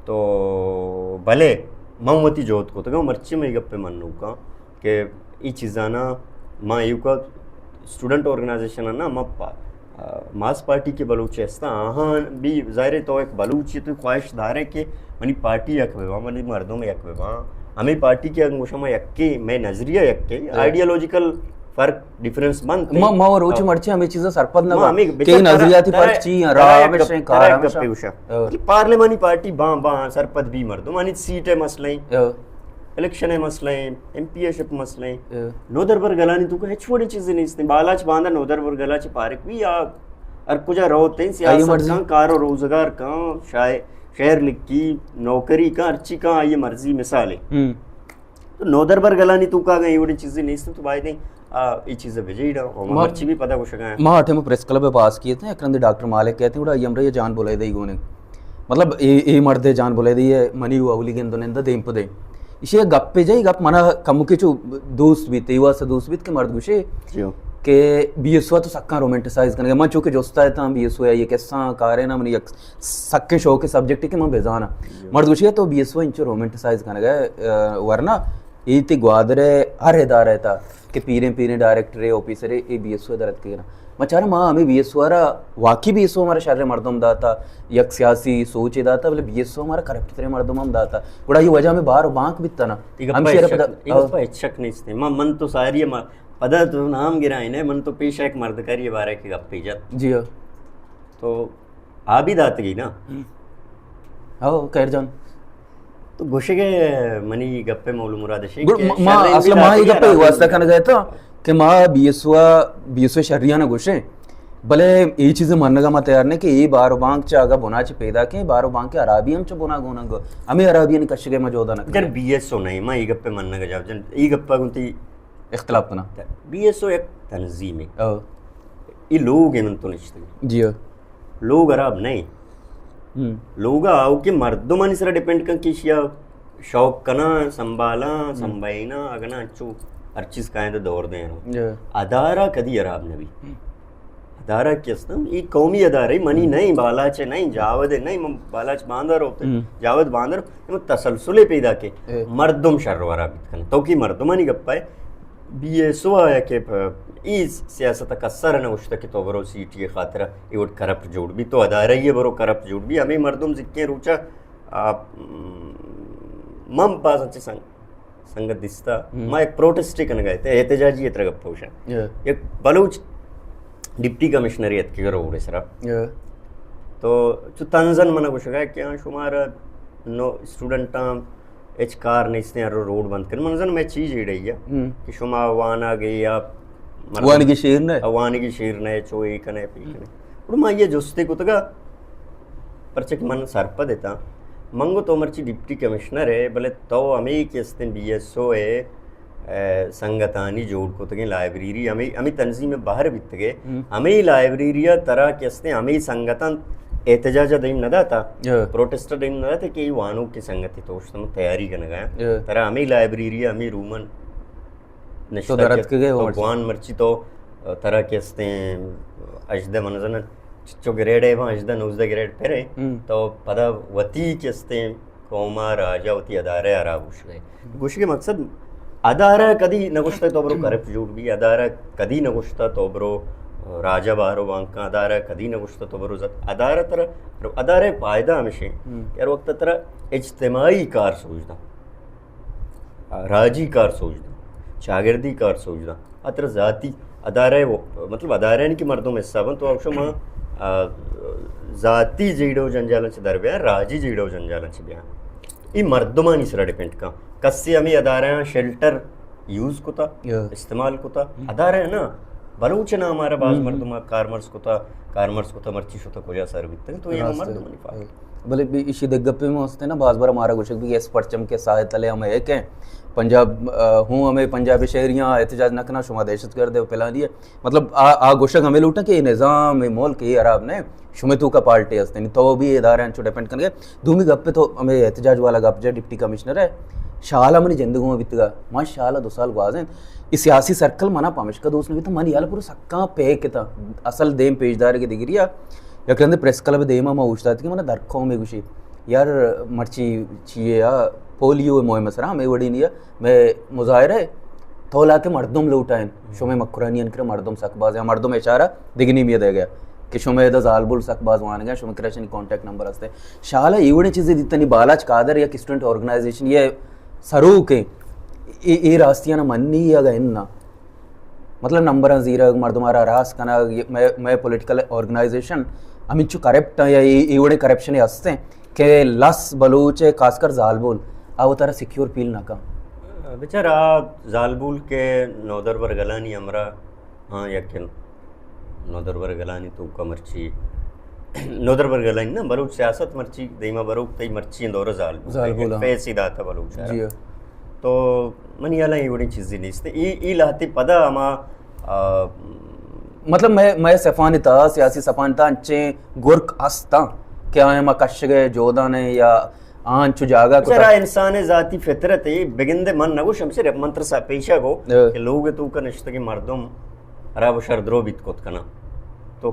تو بلے من وتی جہد کتگاں، مرچی من ای گپے منوکاں کہ ای چیزانا ما ایوکا اسٹوڈنٹ آرگنائزیشن نا، ما پا-، آ، ماس پارٹی کہ بلوچ ہستاں، آہاں بھی ظاہر ہے تو ایک بلوچی تو خواہش دارے کہ منی پارٹی یک بباں، منی مردم یک بباں۔ ہمیں پارٹی کہ انگوشا ما یکے، میں نظریہ یکے، آئیڈیالوجیکل فرق، ڈیفرنس بنت۔ ما، ما روچ مرچی ہمیں چیزا سرپد نہ کہ نظریاتی فرق چی ہیں، راہ ہمیشہ، کار ہمیشہ۔ پارلیمانی پارٹی باں، باں سرپد بھی مردم، آنی سیٹ ہے مسئلہ ہیں۔ الیکشن ء مسئلہ ایں، ایم پی ء شپ مسئلہ ایں۔ نودربر گلانی توکا ہچ وڑیں چیزے نیست ایں۔ بالاچ باندا نودربر گلا چہ پارک بی، آ ہر کجا روت ایں، سیاست کاں، کار و روزگار کاں، شاہ-، شہر لکی، نوکری کاں، ہرچی کاں، آئی مرضی مثال ایں۔ تو نودربر گلانی توکا اگاں اے وڑیں چیزے نیست ایں تو باید ایں، آ، اے چیز بجیڑا، و ما مرچی بھی پدا گوشگا ایں۔ ما ٹائم پریس کلب پاس کیت ایں، یک رندے ڈاکٹر مالک کہتے ہیں، اڑا ایم رے جان بلے دئی گونے۔ مطلب، اے، اے مرد جان بلے دی، اے منی و اولی گند و نند دیم پہ دیم۔ ایشی گپ پہ جائی، گپ منا کمکے چو دوست بیت، اے واسطہ دوست بیت کہ مرد گوشے کہ بی ایس او تو سکاں رومانٹیسائز کنگے۔ من چونکہ جستا اتاں بی ایس او یا یہ قصہ کارے نا، منی یک سکیں شوق سبجیکٹ کہ من بزاناں۔ مرد گوشے تو بی ایس او انچو رومانٹیسائز کنگے، آ، ورنہ اے تی گوادر ہر ادارہ تا کہ پیریں پیریں ڈائریکٹر، آفیسر، اے بی ایس او درت کینا۔ ما چارا ما ہمیں بی ایس او را، واقعی بی ایس او ہمارا شر مردم داتا، یک سیاسی سوچے داتا، بلے بی ایس او ہمارا کرپٹ تریں مردم ہم داتا۔ گڑا یہ وجہ ہمیں بار بانک بیتا نا۔ یہ گپا ہمشی ہچ شک، یہ گپا ہچ شک نیست۔ ما، من تو ساری ما پدا تو نام گرائیں ہے، من تو پیش ایک مرد کاری بارے کی گپ پہ جت۔ جی ہاں۔ تو آ بھی داتگی نا۔ ہاں، خیر جان۔ تو گوشگے منی گپ مول مراد شی گڑ کہ ما، ما، شریں اصل بھی ما یہ داتگی گپ آرام واسطہ بھی۔ کنگا تھا کہ ما be S O, be S او شریانا گوشیں۔ بلے اے چیز منگا ما تیار نہیں کہ اے بار و بانک چا اگا بنا چ پیدا کہ بار و بانک عربی ہم چ بنا گونا گو۔ ہمیں عربی نے کشگے ما جودا نہ جن بی ایس او نہیں، ما یہ گپ منگا جاو جن، یہ گپ گنتی اختلاف کنا۔ بی ایس او ایک تنظیم ہے۔ یہ لوگ ہیں من تو نشتے۔ جی ہاں۔ لوگ خراب نہیں۔ لوگ آؤ کہ مردمانی سرا ڈیپینڈ کن کہ شیا شوق کنا، سنبھالا، سنبھائینا، اگنا انچو ہر چیز کائیں تو دور دیں۔ ادارہ کدی خراب نہ بھی۔ ادارہ کہ استن، یہ قومی ادارہ منی نہیں، بالاچ نہیں، جاود نہیں، من بالاچ باندر ہوتے، جاود باندر، من تسلسل پیدا کے، مردم شر ورا بیت کن۔ تو کہ مردمانی گپا ہے، بی ایس او آیا کہ پ-، ای سیاست کسر نہ گوشتہ کہ تو برو سی ٹی ء خاطر ای وڑ کرپٹ جوڑ بی، تو ادارہ یہ برو کرپٹ جوڑ بی، ہمیں مردم زکیں روچا، آ، م-، من باز انچے سنگ-، سنگت دیستا، ما ایک پروٹسٹ کنگا تے، احتجاجی اترا گپ ہوشا۔ یک بلوچ ڈپٹی کمشنر اتکے روڈ سرا۔ تو چو تنزن من گوشگا کہ آ شمارا نو اسٹوڈنٹاں ہچ کار نیستیں، ہر روڈ بند کن۔ من زن میں چیز ایڑے یا کہ شما وانا گے یا مردم وانگی شیر نہ۔ وانگی شیر نہ، چو اے کنے پی کنے۔ اور ما یہ جستے کتگا، پرچہ کہ من سرپد اتاں۔ من گو تو مرچی ڈپٹی کمشنر ہے، بلے تو ہمیں کہ استیں بی ایس او ہے، اے، سنگتانی جوڑ کتگیں لائبریری ہمیں، ہمیں تنظیم بہر بیتگے۔ ہمیں لائبریری ترا کہ استیں ہمیں سنگتان احتجاج دیم نہ داتا، پروٹسٹ دیم نہ داتا کہ یہ وانو کی سنگتی تو تیاری کنگا۔ ترا ہمیں لائبریری، ہمیں رومن نشتہ تو درت کہ گئے تو ہو مرچی۔ گوان مرچی تو، ترا کہ استیں ہژدہ منزن چچو گریڈ ہے، وہاں ہژدہ نوزدہ گریڈ پھرے، تو پدا وتی کہ استیں قوما راجا وتی ادارہ آرا گوش گئے۔ گوش کے مقصد ادارہ کدی نگوشتہ تو برو کرپٹ جوڑ بی، ادارہ کدی نگوشتہ تو برو راجا بارو بانکا، ادارہ کدی نگوشتہ تو برو زت، ادارہ ترا، ادارہ فائدہ ہمیشہ یار وقت ترا اجتماعی کار سوچ دا۔ راجی کار سوچ داں، چاگردی کار سوچ داں، اتر ذاتی ادارہ و، مطلب ادارہ نہیں کہ مردم حصہ بن تو شما، آ، ذاتی جیڑو جنجالن چہ در بیان، راجی جیڑو جنجالن چہ بیان۔ اے مردمانی سرا ڈیپینڈ کن۔ کسے ہمے ادارہاں شیلٹر یوز کتا، یا۔ استعمال کتا، ہم۔ ادارہ نا، بلوچ نا ہمارا باز ہم، ہم۔ مردم کارمرز کتا، کارمرز کتا، مرچی شتا کجا سر بیتن، تو یہ راست ہے۔ مردمانی فائدہ۔ بلے بھی اسی دگپے میں ہستے نا، باز بار ہمارا گوشک بھی اس پرچم کے سائے تلے ہم ہے کہ پنجاب، آ، ہوں ہمیں پنجاب شہریاں احتجاج نہ کرنا، شما دہشت گرد ہے، پلانی ہے۔ مطلب، آ، آ گوشگ ہمیں لوٹاں کہ یہ نظام، یہ ملک، یہ خراب نہ، شمے توکا پارٹی ہستیں، تو بھی ادارے انچو ڈیپینڈ کنگے۔ دومی گپے تو ہمیں احتجاج والا گپ جا ڈپٹی کمشنر ہے، شالا منی جند گوں بیتگا، من شالا دو سال گوازیں۔ یہ سیاسی سرکل منا پمشکا دوست نہ بیتا، من یال پورا سکاں پیک تا، اصل دیم پیشدار کے دگریا۔ یک رندے پریس کلب دیما ما اوشتات کہ منا در قوم گوشی، یار، مرچی چیے یا پولیو مہم سرا ہمیں وڑی نہیں ہے، میں مظاہرہ ہے، تولا کے مردم لوٹائیں، شمے مکرانی انکر مردم سک باز ہیں، مردم اشارہ دگنی میہ دے گیا کہ شمے ادا زالبول سک باز وان گیا، شمے کرا شنی کانٹیکٹ نمبر ہستے۔ شالا ایوڑے چیزیں دیتنی بالاچ قادر یا اسٹوڈنٹ آرگنائزیشن یہ سروک ہیں، اے، اے راستیاں منی یا گا اننا۔ مطلب نمبراں زیرگ، مردم آرا راس کنگ، یہ میں، میں پولیٹیکل آرگنائزیشن ہمینچو کرپٹ ہیں یا اے، اے وڑے کرپشن ہستے ہیں کہ لس بلوچ ہے، خاص کر زالبول، آ وتارا سیکیور فیل نہ کن۔ بچار آ زالبول کے نودربر گلانی ہمراہ، ہاں، یقین نودربر گلانی تو کا مرچی، نودربر گلانی نا، بلوچ سیاست مرچی دیما بروک تئی مرچی دور زالبول۔ زالبول، ہاں۔ پیسی داتا بلوچ آرا۔ جی ہاں۔ تو منی حالا یہ وڑی چیزیں نیست۔ ای، ای لہتی پدا ہما، آ، مطلب میں، میں صفانی تا، سیاسی صفانی تا انچیں گرک ہستاں کہ آئیں ما کشگے جودانے یا آنچو جاگہ کتا۔ بچارا انسان ذاتی فطرت ہے، بگندے من نگوش، ہم صرف من ترسا پیشہ گو ہاں۔ کہ لوگ تو کا نشتگی مردم خراب و شر درو بیت کت کنا۔ تو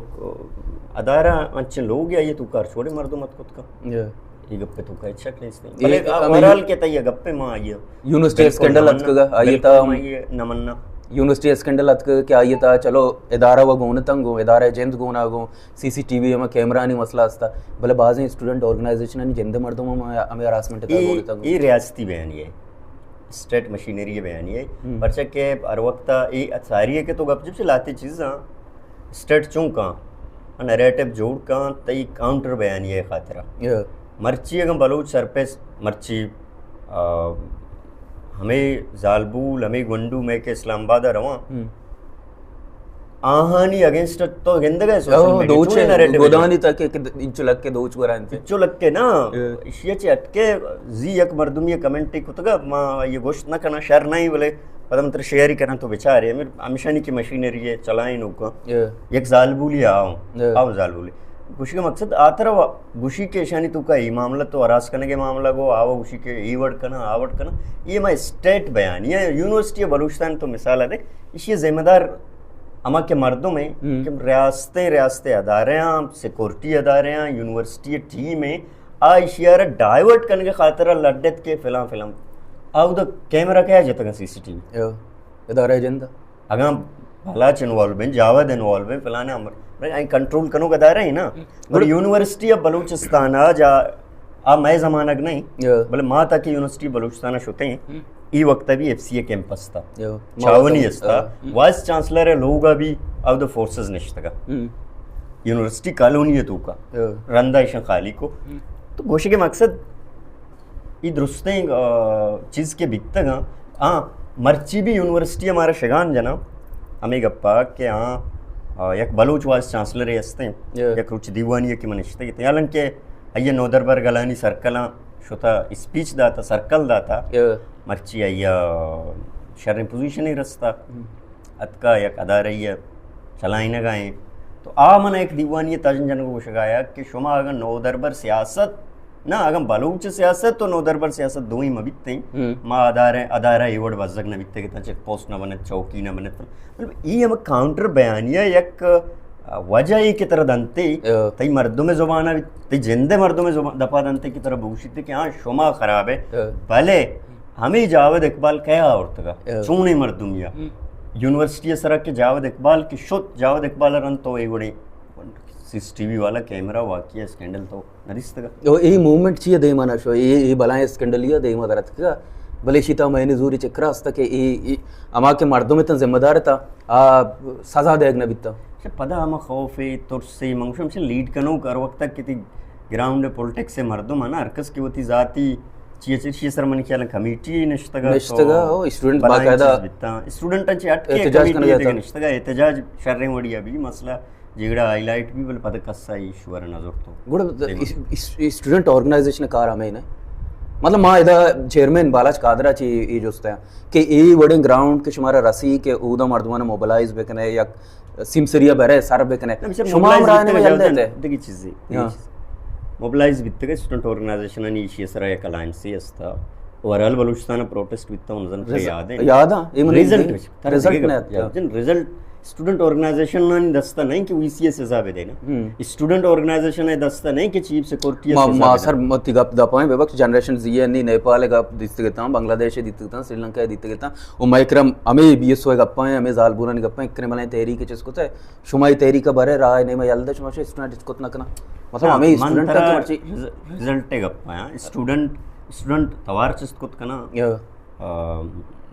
ادارہ انچیں لوگ یا یہ تو کار چھوڑے مردم ات کت کن۔ ہاں۔ یہ گپ تو کا ہچ شک نیست۔ یہ بلے ہمیں اوورال کے تا یہ گپ ما آئیے۔ یونیورسٹی بالکل اسکینڈل نہ اتکگا، مننا۔ آئیے بالکل تا ہم۔ ما یہ نہ مننا۔ یونیورسٹی اسکینڈل اتکگا کہ آئیے تا چلو ادارہ و گون تنگو، ادارہ جند گونا گو، سی سی ٹی وی ہما کیمرہ نی مسئلہ استا، بلے بازیں اسٹوڈنٹ آرگنائزیشن نی جند مردم ہم ہمیں ہراسمنٹ تا ای، گون تنگو۔ ای ریاستی بیانی ہے۔ اسٹیٹ مشینری بیانی ہے۔ ہم۔ پرچہ کہ ہر وقت ای ساری ہے کہ تو گپ جب سے لاتے چیزاں اسٹیٹ چون کان، نریٹو جوڑ کان، تئی کاؤنٹر بیانی ہے خاطرہ۔ یا۔ مرچی اگاں بلوچ سرپیس مرچی، آ، ہمیں زالبول، ہمیں گونڈو میں کہ اسلام آباد رواں۔ ہم۔ آہانی اگینسٹ تو گندگا ہے سوشل او، میڈیا، دوچ چونیں ہے، نریٹو گودانی تک کہ انچو لگ کے دوچ گورا انت۔ انچو لگ کے نا، یا۔ اشیا چے اٹکے زی یک مردمی کمنٹ کتگا، ما یہ گوشت نہ کنا، شر نہیں بلے پدا من ترا شیئر ہی کناں تو بچارے، ہمیں، ہمیشانی کی مشینری ہے، چلائیں نوکا۔ یا۔ یک زالبولی آؤ، یا۔ آؤ زالبولی۔ گوشی کا مقصد آ ترا وا-، گوشی کے اشانی تو کا ای معاملہ تو ہراس کنگے معاملہ گو، آو گوشی کے ای وڑ کنا، آ وڑ کنا۔ یہ ما اسٹیٹ بیانی ہے، یونیورسٹی بلوچستان تو مثال ہے دے، اسی ذمہ دار ہما کے مردم ہیں ہم۔ کہ ریاستیں، ریاست ادارے ہیں، سیکورٹی ادارے ہیں، یونیورسٹی ٹیم ہیں، آ اشیارا ڈائیورٹ کنگے خاطر لڈت کے فلاں فلاں۔ آو دا کیمرہ کیا جتگا سی سی ٹی وی؟ یا، ادارہ جند۔ اگاں بلاچ انوالو بیں، جاوید انوالو بیں، فلانے امر، بھئی، آئی کنٹرول کنوک ادارہ ہیں نا۔ ہم۔ اور یونیورسٹی آف بلوچستان آ جا، آ مئے زمانگ نہیں، یا۔ بلے ما تاکہ یونیورسٹی بلوچستان شتے ہیں، ہم۔ ای وقت بھی ایف سی اے کیمپس تھا۔ یا۔ چاونی ما استا، ہم۔ وائس چانسلر ہے لوگ بھی آف دا فورسز نشتگا۔ ہم۔ یونیورسٹی کالونی ہے تو کا۔ یا۔ رندا ایشن خالی کو۔ ہم۔ تو گوشے کے مقصد ای درستیں، آ، چیز کہ بیتگ آں۔ آ، مرچی بھی یونیورسٹی ہمارا شگان جنا، ہمیں گپا کہ آ، آ، یک بلوچ وائس چانسلر ہستیں، یا۔ یک روچ دیوانی کہ من اشتگی تھے۔ حالانکہ آئیے نودربر گلانی سرکلاں شتا اسپیچ داتا، سرکل داتا، یا۔ مرچی آئیا شریں پوزیشن ہی رستا۔ ہم۔ اتکا یک ادارہ چلائینگا ہیں۔ تو آ من ایک دیوانی تاجن جنگ گوشگایا کہ شما اگر نودربر سیاست نہ، اگاں بلوچ سیاست و نودربر سیاست دوئیں مہ بیتیں، ہم۔ ما ادارہ، ادارہ اے وڑ بزگ نہ بیتگ اتاں، چیک پوسٹ نہ بنت، چوکی نہ بنت۔ مطلب، ای ہم کاؤنٹر بیانیہ یک، آ، وجہ ای کہ ترا دنتے، آ۔ تئی مردم زبان، تئی جند مردم زبان دپا دنتے کہ ترا بگوشیت کہ ہاں، شما خراب ہے، آ۔ بلے ہمیں جاوید اقبال کیا آورتگا؟ آ۔ چونیں مردمیا؟ ہم۔ یونیورسٹی سرا کہ جاوید اقبال کہ شت، جاوید اقبال رند تو اے وڑیں سی سی ٹی وی والا کیمرہ واقعہ اسکینڈل تو نہ دیستگا۔ او، اے موومنٹ چی ء دیما نہ شو؟ اے، اے بلائیں اسکینڈلی ء دیما در اتکگا۔ بلے اشی تہا مئے نزوری چکرا است کہ اے، اے ہما کہ مردم اتاں ذمہ دار اتاں، آ سزا دیگ نہ بیتاں۔ اچھا، پدا ہما خوف ء، ترس ء، من گوشاں ہمیشہ لیڈ کنوک ہر وقت کہ تئی گراؤنڈ ء پولیٹکس ء مردم آں نا، ہر کس کہ وتی ذاتی چی چی چی سر من خیال کمیٹی نشتگا، نشتگا، او، اسٹوڈنٹ بلائیں باقاعدہ چیز بیتا۔ اسٹوڈنٹاں چی اٹکے احتجاج کمیٹی کنگا دیگا تھا۔ نشتگا، احتجاج شریں وڑیا بھی مسئلہ جیگڑا ہائی لائٹ بھی، بل پد کسا ایشو ء نظر تو گڑا دیما۔ اس-، اس-، اسٹوڈنٹ آرگنائزیشن کار ہمیں نے۔ مطلب ما ادا چیئرمین بالاچ قادرہ چی یہ جوستے ہیں کہ اے وڑیں گراؤنڈ کہ شمارا رسی کہ اودا مردمان موبلائز بکنے یا سیمسریا برے سر بکنے۔ نہ، بچار شما ہم موبلائز رائے بیتگ نہ جاوید جان، دیتے۔ دگی چیزی، دگی ہاں۔ چیز۔ موبلائز بیتگ اسٹوڈنٹ آرگنائزیشن انی ایشی سرا یک الائنسی استا۔ اوورال بلوچستان پروٹیسٹ بیتا، ان زن رز-، یاد ہے۔ یاد ہے، یہ من ریزلٹ دے-، وچ، ترا ریزلٹ دگہ نے گپ آتا۔ یاد جن ریزلٹ اسٹوڈنٹ آرگنائزیشن نانی دستا نہیں کہ وی سی ایس حساب دے نا۔ ہم۔ اسٹوڈنٹ آرگنائزیشن دستا نہیں کہ چیف سیکورٹی ما، حساب ما دے۔ سر متی گپ دپائیں، بے وقت جنریشن زی ہے، نی نیپال گپ دیتگتاں، بنگلہ دیش دیتگتاں، سری لنکا دیتگتاں۔ و مئے کرا ہمے بی ایس او ء گپاں، ہمے زالبولانی گپاں، کرے بلائیں تحریک چست کتہ، شما اے تحریک ء برے راہ ء نیمہ یل دے، شما چہ اسٹوڈنٹ چست کت نہ کناں۔ مطلب ہاں، ہمے من اسٹوڈنٹ ترا تک مرچی رز-، رزلٹ ء گپاں، اسٹوڈنٹ، اسٹوڈنٹ توار چست کت کناں، یا۔ آ،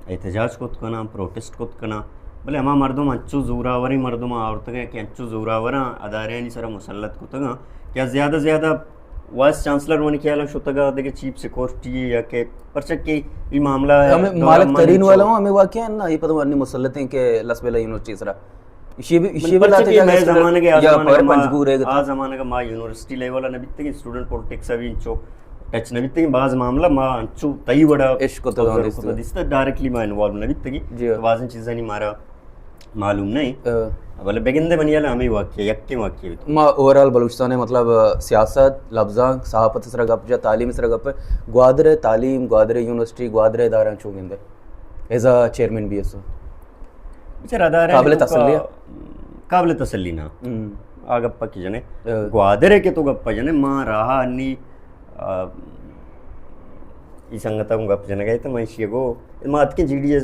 احتجاج کت کناں، پروٹیسٹ کت کناں، بلے ہما مردم انچو زوراوریں مردم آورتگ کہ انچو زوراوراں ادارہانی سرا مسلط کتگاں کہ زیادہ زیادہ وائس چانسلر منی خیال ء شتگ ء دگہ چیف سیکورٹی یا کہ پرچہ کہ ای معاملہ ء ہمیں دوران مالک من ترین چو والا ہوں، ہمیں واقعہ نا، یہ پتہ ورنی مسلط ہیں کہ لس بلا یونیورسٹی سرا۔ اسی بھی، اسی بھی پرچہ لاتے کہ جاگہ مئے اسٹوڈنٹ زمانگ ء، آ یا زمانگ پر ما، پنجگور ہے۔ آ زمانگ ما یونیورسٹی لیول ء نہ بیتگیں، اسٹوڈنٹ پولیٹکس ء بھی انچو ٹچ نہ بیتگیں، باز معاملہ ما انچو تئی وڑا عشق تو کبزر دانستے۔ کتا دیستا، ڈائریکٹلی ما انوالو نہ بیتگیں۔ جی۔ تو بازیں چیزانی مارا معلوم نہیں۔ ہاں۔ بلے بگندے منی حیال ہمیں واقعہ، یکیں واقعہ بیت۔ ما اوورال بلوچستان ء مطلب، آ، سیاست، لبزانک، صحافت سرا گپ جا، تعلیم سرا گپ، گوادر ء تعلیم، گوادر ء یونیورسٹی، گوادر ء ادارہ چون گندے؟ ایز ا چیئرمین بی ایس او۔ بچار ادارہ قابل توکا تسلی ہے؟ قابل تسلی نا۔ ہم۔ آ گپ کی جنے۔ ہاں۔ گوادر ء کہ تو گپ جنے، ما راہ انی، آ، ای سنگتا گوں گپ جنگا تو من ایشی گو، ما اتکیں جی ڈی اے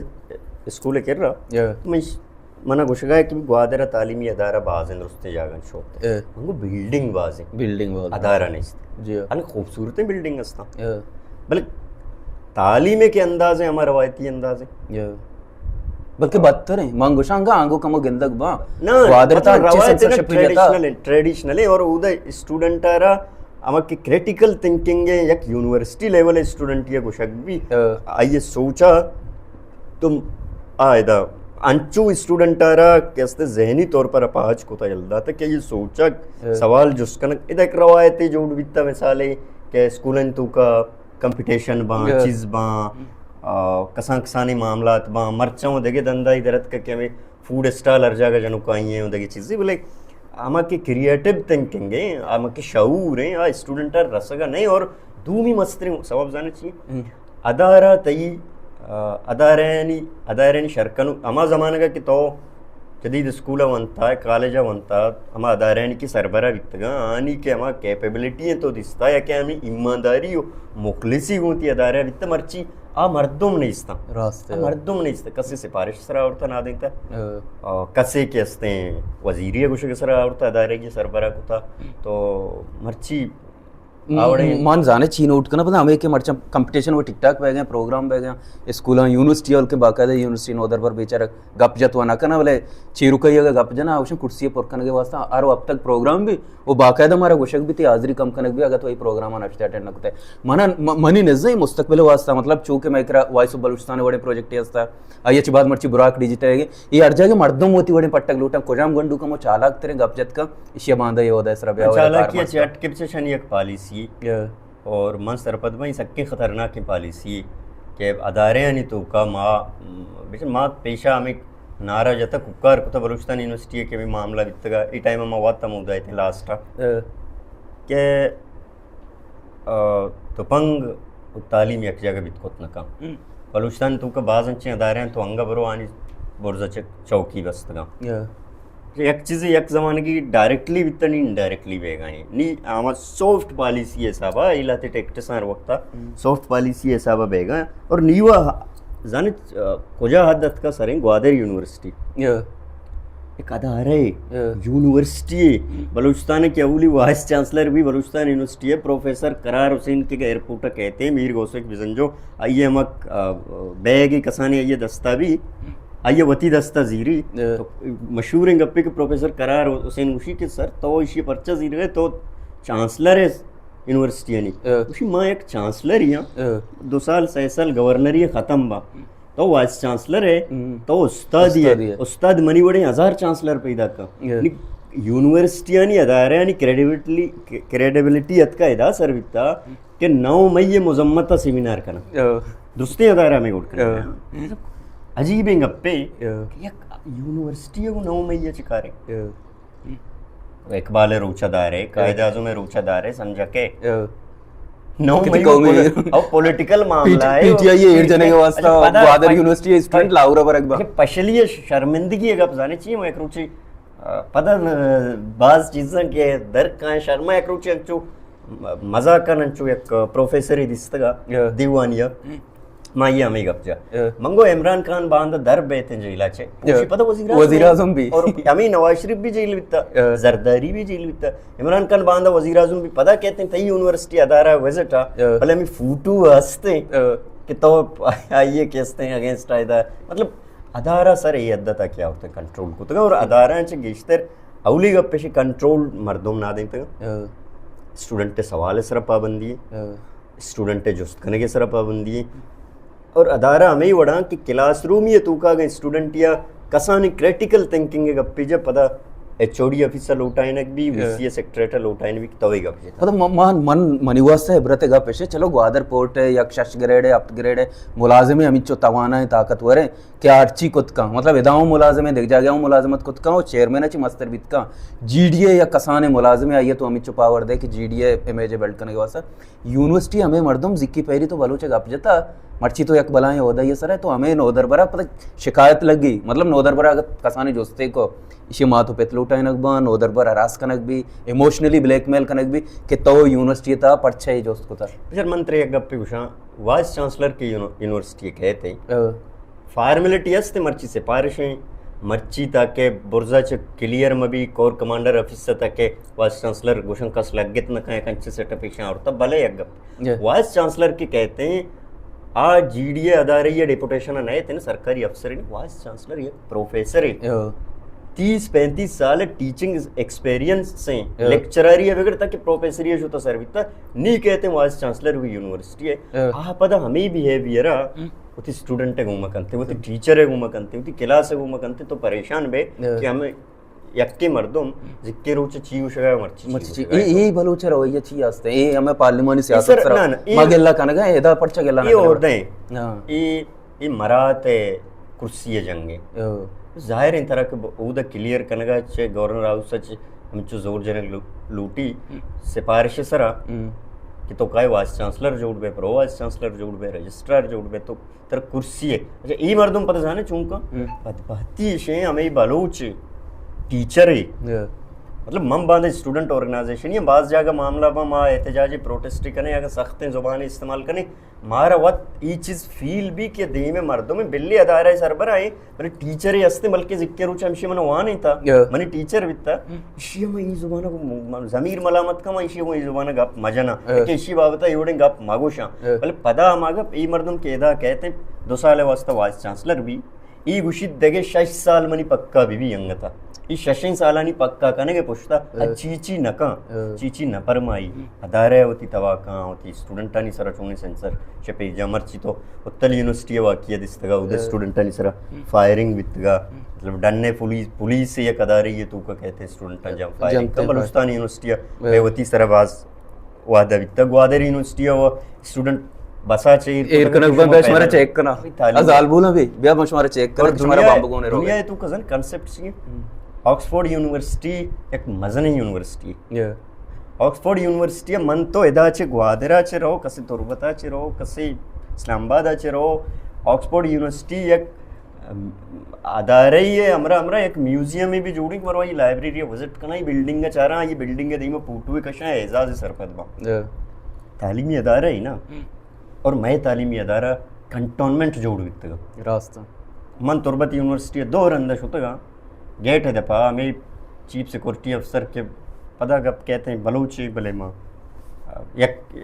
اسکول ء کرا۔ ہاں۔ تو من ایش-، منا گوشگا ہے کہ گوادر ء تعلیمی ادارہ باز ہیں، درستیں جاگہ شوق ہے۔ اے۔ انگو بلڈنگ باز ہیں۔ بلڈنگ باز ہیں۔ ادارہ نیست۔ جی۔ ان خوبصورتیں بلڈنگ ہستاں۔ اے۔ بلے تعلیم کے انداز ہیں، ہمارا روایتی انداز ہیں۔ اے۔ بلکہ بدتر ہیں۔ من گوشاں گا آنگو کمو گندگ با۔ نہ، گوادر تا مطلب اچھے روایت ہے نا، سنسرشپ ہی جاتا۔ ٹریڈیشنل ہیں، ٹریڈیشنل ہیں اور اودے اسٹوڈنٹ آ را ہما کہ کریٹیکل تھنکنگ ہے، یک یونیورسٹی لیول اسٹوڈنٹ یا گوشگ بھی۔ ہاں۔ آئیے سوچا تم آئے دا انچو اسٹوڈنٹ آ را کہ استے ذہنی طور پر اپاہج کو تا یل داتا کہ یہ سوچا ہاں۔ سوال جست کنگ۔ ادا ایک روایت جوڑ بیتا مثالے کہ اسکولن تو کا کمپٹیشن باں، ہاں۔ چیز باں، آ، کسان کسانی معاملات باں، مرچاں و دگہ دندائی درت کہ ہمیں فوڈ اسٹال ہر جاگہ جنوکائی ہیں، دگہ چیزیں، بلے ہما کہ کریٹیو تھنکنگ ہیں، ہما کہ شعور ہیں، آ اسٹوڈنٹ ء رسگا نہیں۔ اور دومی مستریں سبب زانے چی؟ ہم۔ ادارہ تئی، آ، ادارہانی، ادارہانی شرکنو، ہما زمانگا کہ تو جدید اسکول ء ونتا، کالج ء ونتا، ہما ادارہانی کہ سربراہ بیتگاں، آنی کہ ہما کیپیبلٹی ہیں تو دیستا یا کہ ہمیں ایمانداری و مخلصی گوں تی ادارہ بیتا، مرچی آ مردم نیستاں۔ راست ہے۔ آ مردم نیست، کسی سفارش سرا آورتا نہ دیتا۔ ہاں۔ آ، کسے کہ استیں وزیری گوشگ سرا آورتا، ادارے کی سربراہ کتا۔ تو مرچی م-، آوڑے من زانے چی نوٹ کنا، پتہ ہمیں کہ مرچاں کمپٹیشن وہ ٹک ٹاک بہ گئے، پروگرام بہ گئے، اسکولاں، یونیورسٹی ہلکے باقاعدہ یونیورسٹی نودر پر بیچارہ گپ جت و نہ کنا، بلے چیروکئی اگر گپ جنا، اوشن کرسی پر کنگے واسطہ ہر ہفتگ پروگرام بھی، و باقاعدہ مارا گوشگ بھی تی حاضری کم کنگ بھی، اگر تو یہ پروگرام نشتے اٹینڈ نہ کتے۔ منا، م-، منی نزے مستقبل واسطہ، مطلب، چونکہ میں کرا وائس آف بلوچستان وڑے پروجیکٹ ہستا، آئی اچ بعد مرچی براک ڈیجیٹل ہے، یہ ہر جگہ مردم ہوتی وڑے پٹک لوٹاں، کجام گنڈو کمو چالاک تریں گپ جت کا، اشیا باندھا یہ ہودا ہے سر بیا چالاکی اچ اٹکے پچھے شنی یک پالیسی۔ یا۔ اور من سرپد بھائی سکیں خطرناکیں پالیسی کہ ادارے آنی تو کا ما، بچ ما پیشہ ہمیں نعرہ جتا کوکار کتا بلوچستان یونیورسٹی ہے کہ ہمیں معاملہ بیتگا، ای ٹائم ما وقت ہم ادا ایتے لاسٹ آ۔ اے۔ کہ، آ، تپنگ و تعلیم یک جگہ بیت کت نکا۔ ہم۔ بلوچستان تو کا باز انچیں ادارے ہیں تو انگا برو آنی برزا چک چوکی بستگا۔ اے۔ یک چیزے یک زمانگی ڈائریکٹلی بیتا نی انڈائریکٹلی بیگا ہیں۔ نی آما سافٹ پالیسی حسابا، ایلا تے ٹیکٹس ہر وقتا ہم۔ سافٹ پالیسی حسابا بیگا ہیں۔ اور نیوا زانت، آ، کجا حد اتکا سریں گوادر یونیورسٹی۔ یا۔ ایک ادارہ ہے، یا۔ یونیورسٹی ہے۔ بلوچستان کے اولی وائس چانسلر بھی بلوچستان یونیورسٹی ہے، پروفیسر قرار حسین کے ایئرپورٹ کہتے ہیں، میر غوث بزنجو، آئیے ہم، آ، بیگ کسانے آئیے دستا بھی۔ آئی ء وتی دست ء زیری۔ اے۔ تو مشہوریں گپے کہ پروفیسر قرار حسین گوشی کہ سر تو ایشی ء پرچہ زیرگ ء، تو چانسلر ء یونیورسٹیانی۔ گوشی، ما یک چانسلر ہی ہاں، دو سال، سہ سال گورنری ختم با، تو وائس چانسلر ہے، تو استادی ہے۔ استاد منی وڑیں ہزار چانسلر پیدا کا۔ یونیورسٹیانی ادارہانی کریڈیبلٹی، کریڈیبلٹی اتکا ادا سر بیتا کہ نو مئی مذمت سیمینار کنا۔ درستیں ادارہ ہمیں گوٹ کنا۔ عجیبیں گپے کہ یک یونیورسٹی نو مئی چکارے۔ اقبال روچہ دارے، قائد اعظم روچہ دارے، سمجھا کے نو مئی او پولیٹیکل معاملہ ہے، پی ٹی آئی ایر جنے کے واسطہ گوادر یونیورسٹی اسٹوڈنٹ لاہور برگ با۔ پشلی شرمندگی گپ زانے چی، میں ایک روچی پدا باز چیزاں کہ در کائیں شرما، یک روچی انچو مزاکن انچو یک پروفیسرے دیستگا دیوانیا، ما یہ ہمیں گپ جا۔ منگو عمران خان باندا در بیتیں جیلا چے، پدا وزیر اعظم، وزیر اعظم بھی، اور ہمیں نواز شریف بھی جیل بیتا، زرداری بھی جیل بیتا۔ عمران خان باندا وزیر اعظم بھی پدا کہتے ہیں تئی یونیورسٹی ادارہ وزٹ آ، بلے ہمیں فوٹو ہستے کہ تو آئیے کہستے ہیں اگینسٹ آئیدا، مطلب ادارہ سر اے حد تک کیا ہوتے کنٹرول کتگا، اور ادارہ چے گیشتر اولی گپ پیش کنٹرول مردم نہ دیتگا۔ اسٹوڈنٹ سوال سر پابندی ہے، اسٹوڈنٹ جست کنگے سر پابندی ہے، اور ادارہ ہمیں وڑاں کہ کلاس رومی توکا اگیں اسٹوڈنٹ یا کسانی کریٹیکل تھنکنگ گپی جا پدا ایچ او ڈی آفیسر لوٹائنگ بھی، وی سی اے سیکریٹری لوٹائنگ بھی، توے گپ جتا۔ مطلب من، من، منی واسطہ عبرت گپ پیش، چلو گوادر پورٹ ہے، یک شش گریڈ ہے، ہفت گریڈ ہے، ملازم ہے، ہمیں چو توانا ہے، طاقتور ہے، کہ ہرچی کت کن، مطلب ادا ہوں ملازم ہیں، دگہ جاگہ ہوں ملازمت کت کن، اور چیئرمین چی مستر بیت کن۔ جی ڈی اے یا کسان ملازم ہے، آئیے تو ہمیں چو پاور دے کہ G D A image build کرنے کے واسطے۔ یونیورسٹی ہمیں مردم زکی پہری تو بلوچ گپ جتا، مرچی تو یک بلائیں عہدہ یہ سر ہے، تو ہمیں نودربرا پتہ شکایت لگی، مطلب نودربرا اگر کسانی جستے کو، اشی مات و پت لوٹائنگ بان، نودربر ہراس کنگ بھی، ایموشنلی بلیک میل کنگ بھی کہ تو یونیورسٹی تا پرچہ یہ جست کتا۔ سر من ترے یک گپے گوشاں، وائس چانسلر کے یونیورسٹی کہتے ہیں۔ فارمیلٹی است، مرچی سفارش ہیں، مرچی تاکہ برزا چ کلیئر مبی، کور کمانڈر آفیس تاکہ وائس چانسلر گوشن کس لگت نہ کہیں، کنچ سیٹ اپ ایشاں اور تب بھلے یک گپ۔ وائس چانسلر کے کہتے ہیں، آ جی ڈی اے ادارے یا ڈیپوٹیشن نہ تھے، سرکاری افسر ہیں، وائس چانسلر یہ پروفیسر ہے۔ تیس پینتیس سال ٹیچنگ ایکسپیرینس سے، لیکچرر یہ بغیر تاکہ پروفیسر یہ شو تو سر بیتا، نی کہتے ہیں وائس چانسلر ہوئی یونیورسٹی ہے۔ آ پدا ہمیں بیہیویئر وتی اسٹوڈنٹ ء گوما کنتے، وتی ٹیچر ء گوما کنتے، وتی کلاس ء گوما کنتے، تو پریشان بے کہ ہمیں یکے مردم زکے روچ چی گوشگا، مرچی چی مرچی چی۔ گوشگا۔ اے، اے بلوچ رویہ چی ہستے؟ اے ہمیں پارلیمانی اے سیاست سر، سرا نہ، نہ، اے ما گلہ کنگا، ادا پرچا گلہ اے نہ کنگا؟ عہدہ ہیں۔ ہاں۔ اے، اے مرات ہے، کرسی ہے جنگ ہے۔ ظاہر ہیں طرح کہ اود کلیئر کنگا چے گورنر ہاؤس چے ہمچو زور جنگ لو-، لوٹی سفارش سرا کہ تو کائے وائس چانسلر جوڑ بے، پرو وائس چانسلر جوڑ بے، رجسٹرار جوڑ بے، تو تر کرسی ہے۔ اچھا، ای مردم پتہ زانے چونکا؟ بدبختی شے ہمیں بلوچ ٹیچر ہے۔ مطلب، من باندھے اسٹوڈنٹ آرگنائزیشن یا بعض جاگہ معاملہ با ما احتجاجی پروٹیسٹ کنے، اگر سختیں زبان استعمال کنے، مارا وت ای چیز فیل بھی کہ دیم مردم بلی ادارہ سربراہ ہیں، بلے ٹیچر ہستے، بلکہ ذکر روچ ہمشی من وان تا، منی ٹیچر بیتا، اشی ہم ای زبان کو م-، ضمیر ملامت کا، ما اشی کو ای زبان گپ مجنا، کہ اشی بابت ایوڑیں گپ مگوشاں۔ بلے پدا ہما گپ ای مردم کہ ادا کہتے ہیں، دو سال واسطہ وائس چانسلر بھی، ای گوشیت دگہ شش سال منی پکا بی بی انگتا۔ ای ششیں سالانی پکا کنگے پشتا ا چی چی نکاں، چی چی نہ پرمائی۔ ادارہ وتی تباہ کاں، وتی اسٹوڈنٹانی سرا چونیں سینسر شپے جا۔ مرچی تو اتل یونیورسٹی واقعہ دستگا، اودے اسٹوڈنٹانی سرا فائرنگ بیتگا۔ مطلب ڈن پولیس، پولیس یک ادارے یہ تو کا کہتے ہیں اسٹوڈنٹان جا فائرنگ کا۔ بلوچستان یونیورسٹی ہے وتی سرا باز وعدہ بیتا۔ گوادر یونیورسٹی ء اسٹوڈنٹ بسا چہ ایر ایر کنگ بند، شمارا چیک کنا۔ ازال بولا بھی بیا، شمارا چیک کنا، شمارا بمب گونے رو۔ دنیا تو کزن کانسیپٹ سی۔ آکسفورڈ یونیورسٹی ایک مزن یونیورسٹی۔ آکسفورڈ یونیورسٹی من تو ادا چہ گوادرا چہ رو، کسی تربتا چہ رو، کسی اسلام آبادا چہ رو، آکسفورڈ یونیورسٹی یک ادارہ ای ہے، ہمرا ہمرا یک میوزیم بھی جوڑی، مرو یہ لائبریری وزٹ کنا، یہ بلڈنگ چاراں، یہ بلڈنگ دیما فوٹو کشاں، اعزاز سرپد با۔ تعلیمی ادارہ ہے نا، اور میں تعلیمی ادارہ کنٹونمنٹ جوڑ بیتگا۔ راست۔ من تربت یونیورسٹی دو رندہ شتگا، گیٹ دپا ہمیں چیف سیکورٹی افسر کے پدا گپ کہتے ہیں بلوچی، بلے ما یک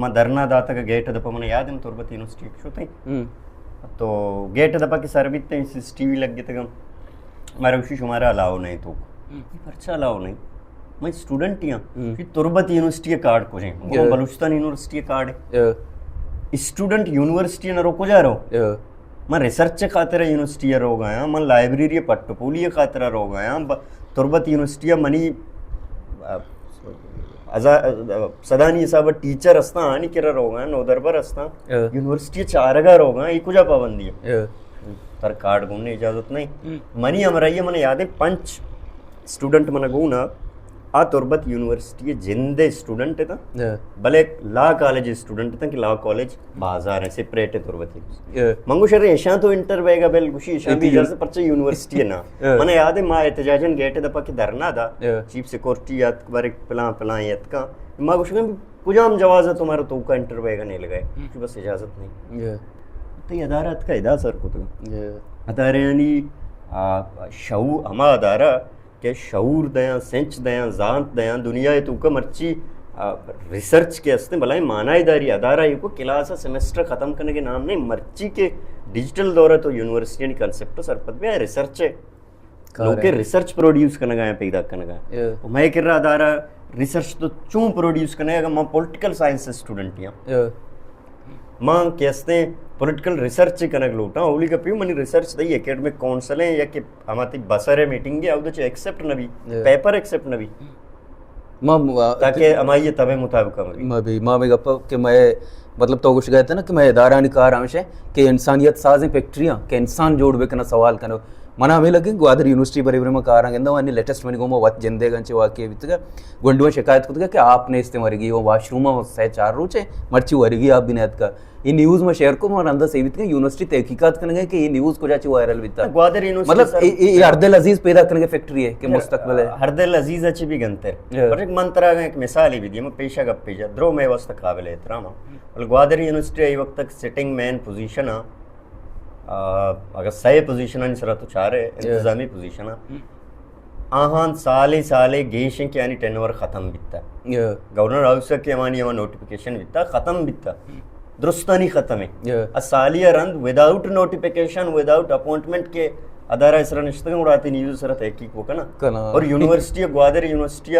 ما دھرنا داتگ گیٹ دپا، من یاد ہے تربت یونیورسٹی شتیں۔ تو گیٹ دپا کہ سر بیتے ہیں، سی سی ٹی وی لگ گئے تھے، مارا گوشی شمارا الاؤ نہیں تو۔ پرچا الاؤ نہیں؟ من اسٹوڈنٹ ہی ہاں۔ ہم۔ کہ تربت یونیورسٹی کارڈ کجا ہیں؟ یا۔ بلوچستان یونیورسٹی کارڈ ہے۔ یا۔ اسٹوڈنٹ یونیورسٹی نہ رو کجا رو؟ یا۔ من ریسرچ خاطر یونیورسٹی روگا ہاں، من لائبریری پٹ پولی خاطر روگا ہاں، ب-، تربت یونیورسٹی منی، آ، ازا-، آ، سدانی حساب ٹیچر استاں، آنی کرا روگا ہاں، نودربر استاں، یا۔ یونیورسٹی چارگا روگا ہاں، یہ کجا پابندی ہے؟ یا۔ تر کارڈ گون اجازت نہیں۔ ہم۔ منی ہمراہی من یاد ہے پنچ اسٹوڈنٹ من گون آ، آ تربت یونیورسٹی جند اسٹوڈنٹ تھا، ہاں۔ بلے لا کالج اسٹوڈنٹ تھا کہ لا کالج بازار ہے، سپریٹ ہے تربت یونیورسٹی۔ ہاں۔ من گوشت ارے ایشاں تو انٹر بیگا بل گوشی ایشاں بھی ایتی اجازت پرچہ یونیورسٹی ہے نا۔ ہاں۔ من یاد ہے ما احتجاجن گیٹ دپا کہ دھرنا دا، ہاں۔ چیف سیکورٹی یات بر پلان پلان یت کا۔ ما گوشت کجام جواز ہے تمہارا تو کا انٹر بیگا نہیں لگائے؟ ہم۔ کہ بس اجازت نہیں۔ ہاں۔ تو یہ ادارہ اتکا ادا سر کو تو۔ ہاں۔ ادارہ یعنی، آ، شعور، ہما ادارہ کہ شعور دیاں، سنچ دیاں، زانت دیاں، دنیا ء توکا مرچی، آ، ریسرچ کے استیں، بلائیں معنی داری ادارہ ء کو کلاس ء سیمسٹر ختم کرنے کے نام نہیں، مرچی کے ڈیجیٹل دور ء تو یونیورسٹی یعنی کانسیپٹ سرپد بیا ریسرچ ہے۔ کار لوگ کے ہے۔ ریسرچ پروڈیوس کرنے گا یا پیدا کرنے گا۔ یا۔ تو میں کرا ادارہ ریسرچ تو چون پروڈیوس کرنے گا، میں پولیٹیکل سائنس اسٹوڈنٹ ہوں۔ یا۔ ما کہ استیں پولیٹیکل ریسرچ کنگ لوٹاں، اولی گپی منی ریسرچ دئی اکیڈمک کونسل ہیں یا کہ ہما تی بسر ہے میٹنگ ہے، او چے ایکسپٹ نہ بی، ہاں۔ پیپر ایکسپٹ نہ بی۔ ما، ما، تاکہ ہمائی طبع مطابق عمل بی۔ ما بھی، ما بھی گپا کہ میں، مطلب تو گوش گئے تھے نا کہ میں ادارہ نی کار ہمش ہے کہ انسانیت سازیں فیکٹریاں کہ انسان جوڑ بکنا سوال کنو۔ منا ہمیں لگے گوادر یونیورسٹی بری بری ما کاراں گندو، انی لیٹسٹ منی گوما وت جندے گنچے واقعے بیتگا۔ گونڈو شکایت کتگا کہ آپ نے استعمال ورگی وہ واش روم سے چار روچے، مرچی ورگی آپ بھی نیت کا۔ یہ نیوز میں شیئر کو، من رندا سے بیت کہ یونیورسٹی تحقیقات کرنے گئے کہ یہ نیوز کجا چی وائرل بیتا۔ گوادر یونیورسٹی مطلب، سر، یہ، یہ ہردل عزیز پیدا کرنے کی فیکٹری ہے کہ مستقبل ہے۔ ہردل عزیز اچھی بھی گنتر۔ ہاں۔ پر ایک من ترا ایک مثال ہی بھی دی، میں پیشہ گپ پیجا، درو میں واسطہ قابل احترام ہاں۔ بلے گوادر یونیورسٹی ای وقت تک سٹنگ مین پوزیشن ہاں، آ، اگر سئے پوزیشن ہاں، سرا تو چارے، ہاں۔ انتظامی پوزیشن ہاں۔ آہان سالے سالے گیش ہیں کہ آنی ٹین اوور ختم بیتا۔ یا۔ گورنر ہاؤس کہ ہمانی ہما نوٹیفکیشن بیتا، ختم بیتا۔ درستانی ختم ہے۔ یا۔ ا سالی رند وداؤٹ نوٹیفکیشن، وداؤٹ اپوائنٹمنٹ کے ادارہ سرا نشتگن، گڑا آتی نیوز سرا تحقیق بکنا۔ کنا۔ اور یونیورسٹی گوادر یونیورسٹی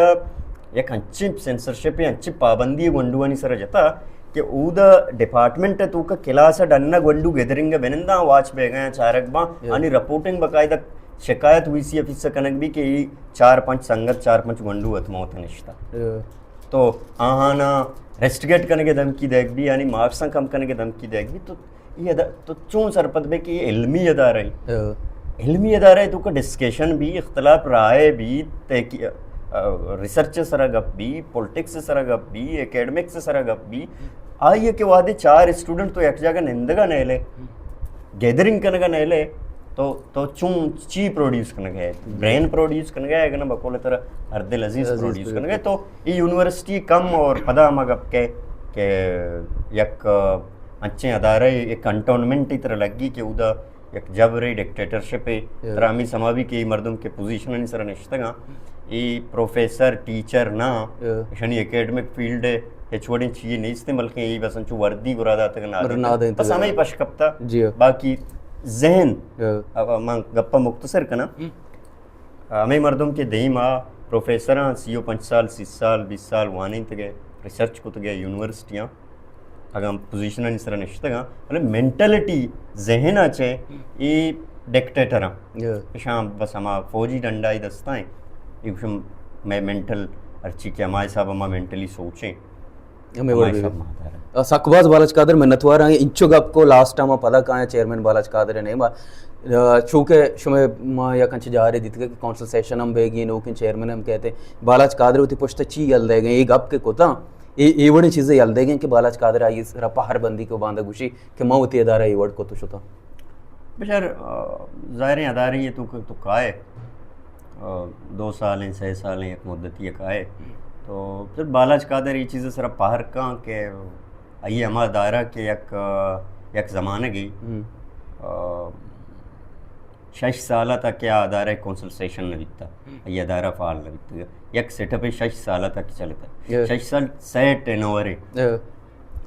یک انچیں سینسرشپ، انچیں پابندی گونڈوانی سرا جتا کہ اودا ڈپارٹمنٹ توکا کلاس ڈنا گونڈو گیدرنگ بننداں، واچ بیگا چارگ باں، یا۔ آنی رپورٹنگ باقاعدہ شکایت وی سی آفس سے کنگ بی کہ ای چار پنچ سنگت، چار پنچ گونڈو اتموت نشتا۔ یا۔ تو آہانا ریسٹگیٹ کنگے دھمکی دیگ بی، یعنی مارکساں کم کنگے دھمکی دیگ بی، تو یہ ادا-، تو چون سرپد بے کہ یہ علمی ادارہ ہے؟ ہاں۔ علمی ادارہ ہے، تو کا ڈسکشن بی، اختلاف رائے بی، تحقی-، آ، آ، ریسرچ سرا گپ بی، پولیٹکس سرا گپ بی، اکیڈمکس سرا گپ بی۔ آئیے کہ وہدے چار اسٹوڈنٹ تو یک جگہ نندگا نیلے، گیدرنگ کنگا نیلے، تو، تو چون چی پروڈیوس کنگے؟ برین پروڈیوس کنگے، اگر نہ بقول ترا ہردل عزیز عزیز پروڈیوس پروڈیوس کنگے۔ تو یہ یونیورسٹی کم اور پدا ہما گپ کے کہ یک انچیں ادارہ یک کنٹونمنٹ ترا لگی کہ اودا یک جبرے ڈکٹیٹرشپ ہے۔ یا۔ ترا ہمی سما بی کہ یہ مردم کے پوزیشن سرا نشتگاں، یہ پروفیسر، ٹیچر نہ، یا۔ اشانی اکیڈمک فیلڈ ہے، ہچ وڑیں چیئے نیست، بلکہ یہ بس انچو وردی گرا داتگ نہ بر داتگ۔ نہ دینتگ۔ بس ہمیں پش کپتا۔ جی۔ باقی ذہن، یا۔ اب من گپا مختصر کنا۔ ہم۔ ہمے مردم کہ دیم آ پروفیسراں سی و پنچ سال، سی سال، بیس سال وانینتگے، ریسرچ کتگے یونیورسٹیاں، اگاں پوزیشنانی سرا نشتگاں، بلے مینٹلٹی، ذہن ء چہ اے ڈکٹیٹراں۔ یا۔ اشاں بس ہما فوجی ڈنڈائی دستائیں۔ اے گوشم مئے مینٹل ہرچی کہ ہما حساب ء ما مینٹلی سوچیں۔ ہمے وڑ ہمائی بی۔ سب مہتر ہے۔ آ، سک باز بالاچ قادر منتوار آں۔ انچو گپ کو لاسٹ ٹائم پدا کایا چیئرمین بالاچ قادر نے ما، آ، چونکہ شمے ما یک انچ جارے دیتگے کہ کونسل سیشن ہم بیگی، نوکیں چیئرمین ہم کہتے، بالاچ قادر وتی پشت چی یل دے گئے، اے گپ کے کوتا، اے، اے وڑیں چیزیں یل دے گئے کہ بالاچ قادر آئی سرا پہر بندی کو باندا گوشی کہ ما وتی ادارہ اے وڑ کو تو شتا۔ بچار، آ، ظاہریں ادارے یہ تو، تو کائے، آ، دو سالیں، سہ سالیں، یک مدتی کائے۔ تو پھر بالاچ قادر یہ چیز سرا پہر کاں کہ آئی ہما ادارہ کہ یک، آ، یک زمانگی، ہم۔ آ، شش سال تک کہ آ ادارہ کونسل سیشن نہ بیتا، ہم۔ آئی ادارہ فعال نہ بیتا۔ یک سیٹ اپ شش سال تک چلتا۔ یا۔ شش سال سہ ٹرن اوور ہے۔ یا۔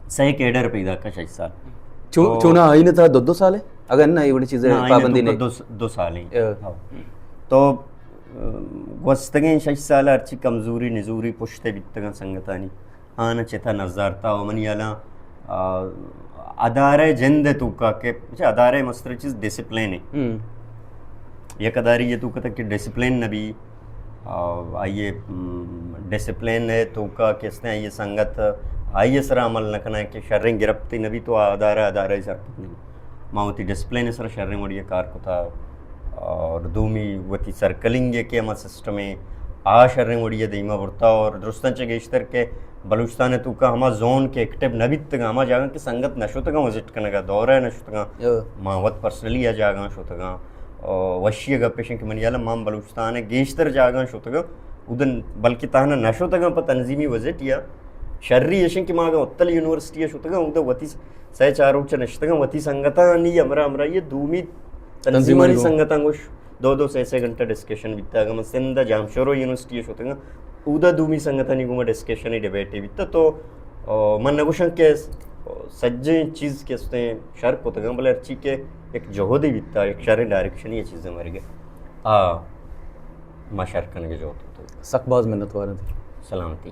سہ کیڈر پیدا کا شش سال۔ چو-، تو چونا آئین تھا دو دو سال ہے؟ اگر نہ، یہ بڑی چیزیں نہ، آئین پابندی تو نہیں۔ دو، دو سال ہی۔ یا۔ ہاں۔ تو گوستگیں شش سال ءَ ہرچی کمزوری نزوری پشت ءَ بیتگاں سنگتانی، آناں چہ تہا نزارتا و منی ہیالاں، آ، ادارہ جند ءِ توکا کہ، اچھا، ادارہ ءِ مستر چیز ڈسپلین ہے۔ ہم۔ یک ادارے ءِ توکا تک کہ ڈسپلین نہ بی، آ، آئی ءِ، م، ڈسپلین ءِ توکا کہ استیں آئی ءِ سنگت آئی ءِ سرا عمل نہ کناں کہ شریں گرپتے نہ بی تو آ ادارہ، ادارہ ءِ سرپد نہ بی۔ ما وتی ڈسپلین ءِ سرا شریں وڑی ءَ کار کتا اور دومی وتی سرکلنگ ءِ کہ ہما سسٹم ءَ آ شریں وڑی ءَ دیما برتا اور درستاں چہ گیشتر کہ بلوچستان ءِ توکا ہما زون کہ ایکٹیو نہ بیتگاں، ہما جاگہاں کہ سنگت نہ شتگاں وزٹ کنگا، دورہ ءَ نہ شتگاں۔ او۔ ما وت پرسنلی آ جاگہاں شتگاں۔ او، وشی ءِ گپ ایش کہ منی ہیالا ما بلوچستان ءِ گیشتر جاگہاں شتگاں، اودن بلکہ تہنا نہ شتگاں پہ تنظیمی وزٹ یا شری ایش کہ ما اگاں اتل یونیورسٹی ءَ شتگاں، اودا وتی سئے چار روچ نشتگاں، وتی سنگتانی ہمراہ ہمراہی ءَ دومی تنظیمانی تنظیمانی گوں۔ سنگتاں گوش دو دو سئے سئے گھنٹہ ڈسکشن بیتا۔ اگاں من سندھ ءِ جامشورو یونیورسٹی ءَ شتگاں، اودا دومی سنگتانی گوما ڈسکشن ڈیبیٹے بیتا۔ تو، آ، من نہ گوشاں کہ س-، سجیں چیز کہ استیں شر کتگاں، بلے ہرچی کہ یک جہدے بیتا، یک شریں ڈائریکشن ءَ چیزیں مرگے، آ، ما شر کنگے جہد کتگ۔ سک باز منتوار ایں۔ سلامتی۔